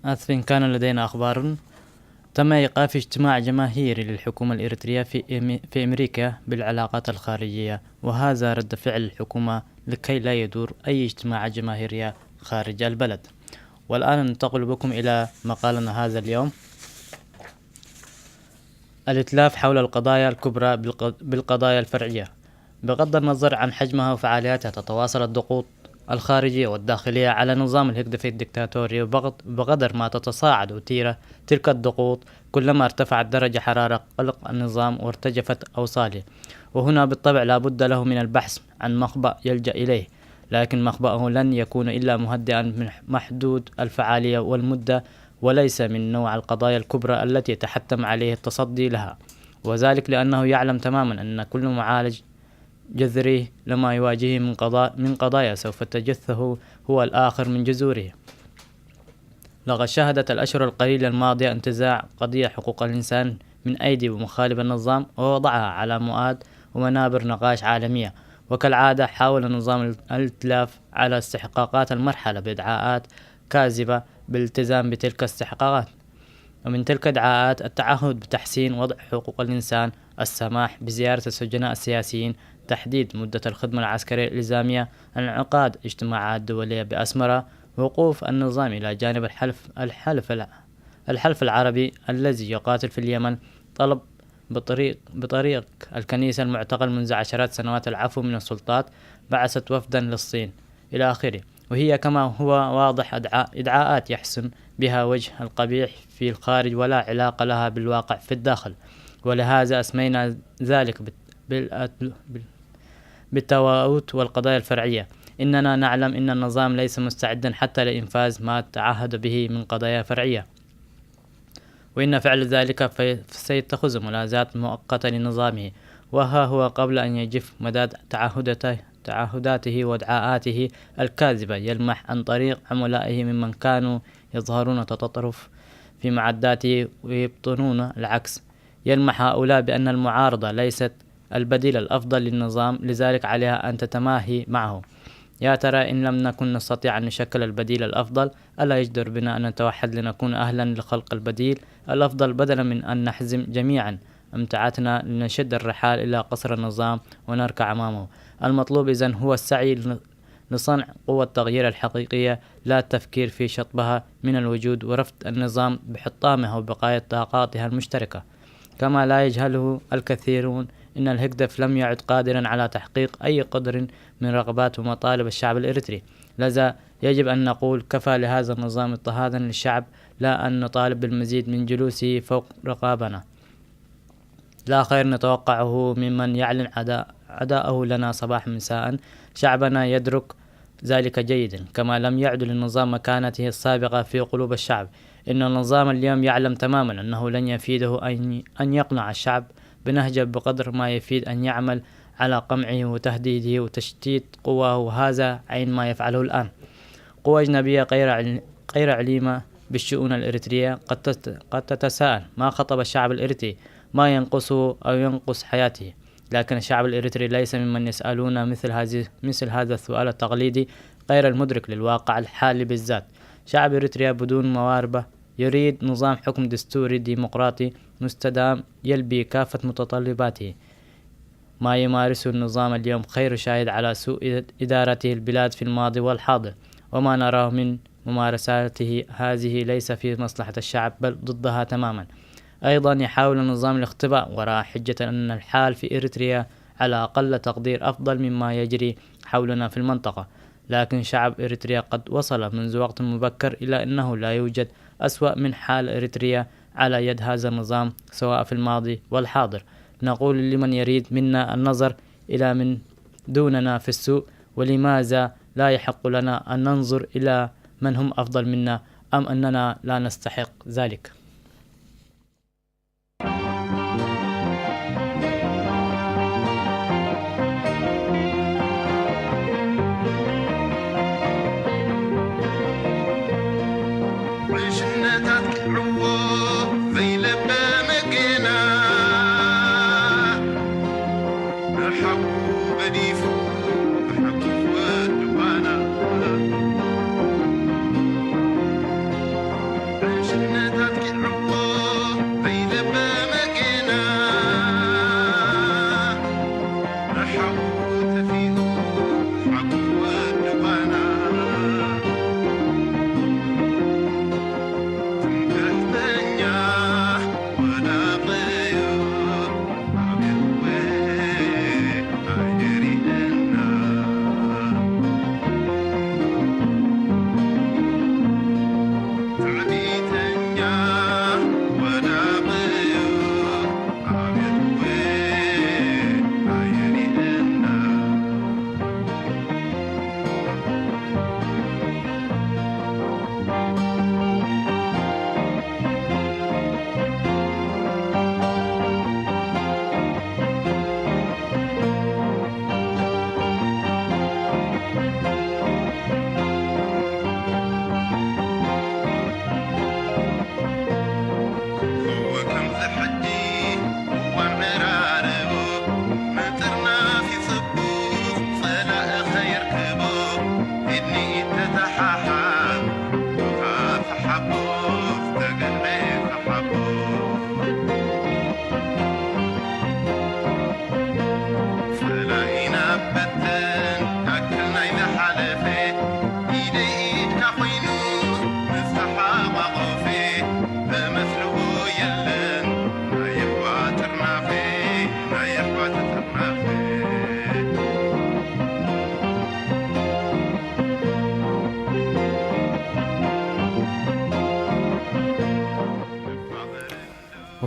آسفين، كان لدينا أخبار. تم إيقاف اجتماع جماهيري للحكومة الإريترية في إمي-، في أمريكا بالعلاقات الخارجية، وهذا رد فعل الحكومة لكي لا يدور أي اجتماع جماهيرية خارج البلد. والآن ننتقل بكم إلى مقالنا هذا اليوم: الإتلاف حول القضايا الكبرى بالق-، بالقضايا الفرعية. بغض النظر عن حجمها وفعاليتها، تتواصل الضغوط الخارجية والداخلية على نظام الهكدفي الدكتاتوري، وبغض-، بقدر ما تتصاعد وتيرة تلك الضغوط، كلما ارتفعت درجة حرارة قلق النظام وارتجفت أوصاله. وهنا بالطبع لا بد له من البحث عن مخبأ يلجأ إليه، لكن مخبأه لن يكون إلا مهدئا من محدود الفعالية والمدة، وليس من نوع القضايا الكبرى التي يتحتم عليه التصدي لها، وذلك لأنه يعلم تماما أن كل معالج جذري لما يواجهه من قضاء-، من قضايا سوف تجثه هو الآخر من جذوره. لقد شهدت الأشهر القليلة الماضية انتزاع قضية حقوق الإنسان من أيدي ومخالب النظام، ووضعها على مؤات ومنابر نقاش عالمية. وكالعادة، حاول نظام الائتلاف على استحقاقات المرحلة بإدعاءات كاذبة بالالتزام بتلك الاستحقاقات. ومن تلك الادعاءات التعهد بتحسين وضع حقوق الإنسان، السماح بزيارة السجناء السياسيين، تحديد مدة الخدمة العسكرية الإلزامية، انعقاد اجتماعات دولية بأسمرة، وقوف النظام إلى جانب الحلف، الحلف الع-، الحلف العربي الذي يقاتل في اليمن، طلب بطريق، بطريق الكنيسة المعتقل منذ عشرات سنوات العفو من السلطات، بعثت وفدا للصين، إلى آخره. وهي كما هو واضح أدعاء-، إدعاءات يحسن بها وجه القبيح في الخارج، ولا علاقة لها بالواقع في الداخل. ولهذا أسمينا ذلك بال-، بال-، بال-، بالتواؤت والقضايا الفرعية. إننا نعلم إن النظام ليس مستعدا حتى لإنفاذ ما تعهد به من قضايا فرعية، وإن فعل ذلك في-، سيتخذ ملاذات مؤقتة لنظامه. وها هو قبل أن يجف مداد تعهدته، تعهداته وادعاءاته الكاذبة، يلمح عن طريق عملائه ممن كانوا يظهرون تطرف في معداته ويبطنون العكس. يلمح هؤلاء بأن المعارضة ليست البديل الأفضل للنظام، لذلك عليها أن تتماهي معه. يا ترى إن لم نكن نستطيع أن نشكل البديل الأفضل، ألا يجدر بنا أن نتوحد لنكون أهلا لخلق البديل الأفضل، بدلا من أن نحزم جميعا أمتعتنا لنشد الرحال إلى قصر النظام ونركع أمامه؟ المطلوب إذن هو السعي لن-، لصنع قوة التغيير الحقيقية، لا التفكير في شطبها من الوجود ورفض النظام بحطامها وبقايا طاقاتها المشتركة. كما لا يجهله الكثيرون، إن الهكدف لم يعد قادرا على تحقيق أي قدر من رغبات ومطالب الشعب الإريتري. لذا يجب أن نقول: كفى لهذا النظام اضطهادا للشعب، لا أن نطالب بالمزيد من جلوسه فوق رقابنا. لا خير نتوقعه ممن يعلن عداء-، عداءه لنا صباحا مساء. شعبنا يدرك ذلك جيدا، كما لم يعد للنظام مكانته السابقة في قلوب الشعب. إن النظام اليوم يعلم تماما أنه لن يفيده أن، أن يقنع الشعب بنهجه بقدر ما يفيد أن يعمل على قمعه وتهديده وتشتيت قواه، وهذا عين ما يفعله الآن. قوى أجنبية غير عل-، غير عليمة بالشؤون الإريترية قد تت-، قد تتساءل: ما خطب الشعب الإريتري؟ ما ينقصه أو ينقص حياته؟ لكن الشعب الإريتري ليس ممن يسألون مثل هذه، مثل هذا السؤال التقليدي غير المدرك للواقع الحالي بالذات. شعب إريتريا بدون مواربة يريد نظام حكم دستوري ديمقراطي مستدام يلبي كافة متطلباته. ما يمارسه النظام اليوم خير شاهد على سوء إدارته البلاد في الماضي والحاضر، وما نراه من ممارساته هذه ليس في مصلحة الشعب، بل ضدها تماما. أيضا يحاول النظام الاختباء وراء حجة أن الحال في إريتريا على أقل تقدير أفضل مما يجري حولنا في المنطقة، لكن شعب إريتريا قد وصل منذ وقت مبكر إلى أنه لا يوجد أسوأ من حال إريتريا على يد هذا النظام، سواء في الماضي والحاضر. نقول لمن يريد منا النظر إلى من دوننا في السوء: ولماذا لا يحق لنا أن ننظر إلى من هم أفضل منا؟ أم أننا لا نستحق ذلك؟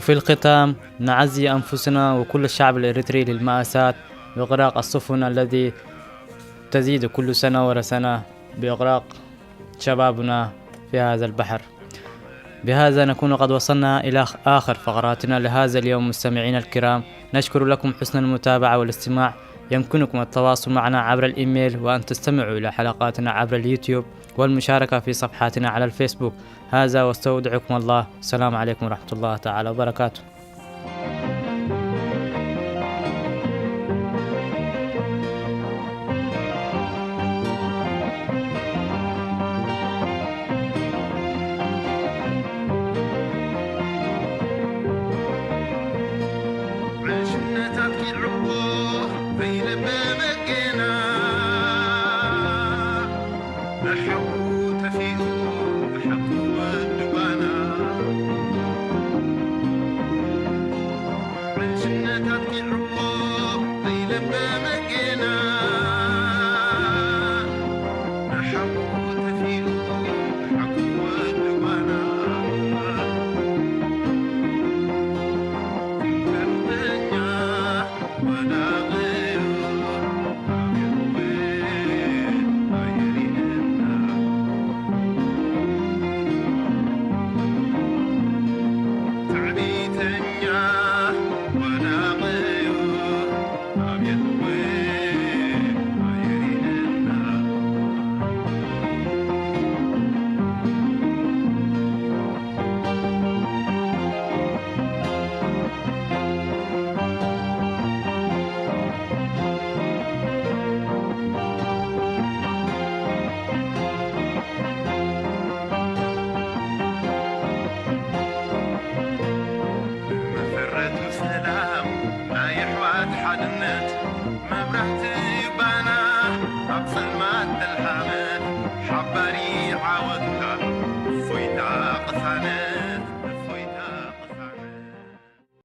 في الختام، نعزي أنفسنا وكل الشعب الإريتري للمأساة بإغراق السفن الذي تزيد كل سنة ورا سنة بإغراق شبابنا في هذا البحر. بهذا نكون قد وصلنا إلى آخر فقراتنا لهذا اليوم. مستمعينا الكرام، نشكر لكم حسن المتابعة والاستماع. يمكنكم التواصل معنا عبر الإيميل، وأن تستمعوا إلى حلقاتنا عبر اليوتيوب، والمشاركة في صفحاتنا على الفيسبوك. هذا، واستودعكم الله. السلام عليكم ورحمة الله تعالى وبركاته.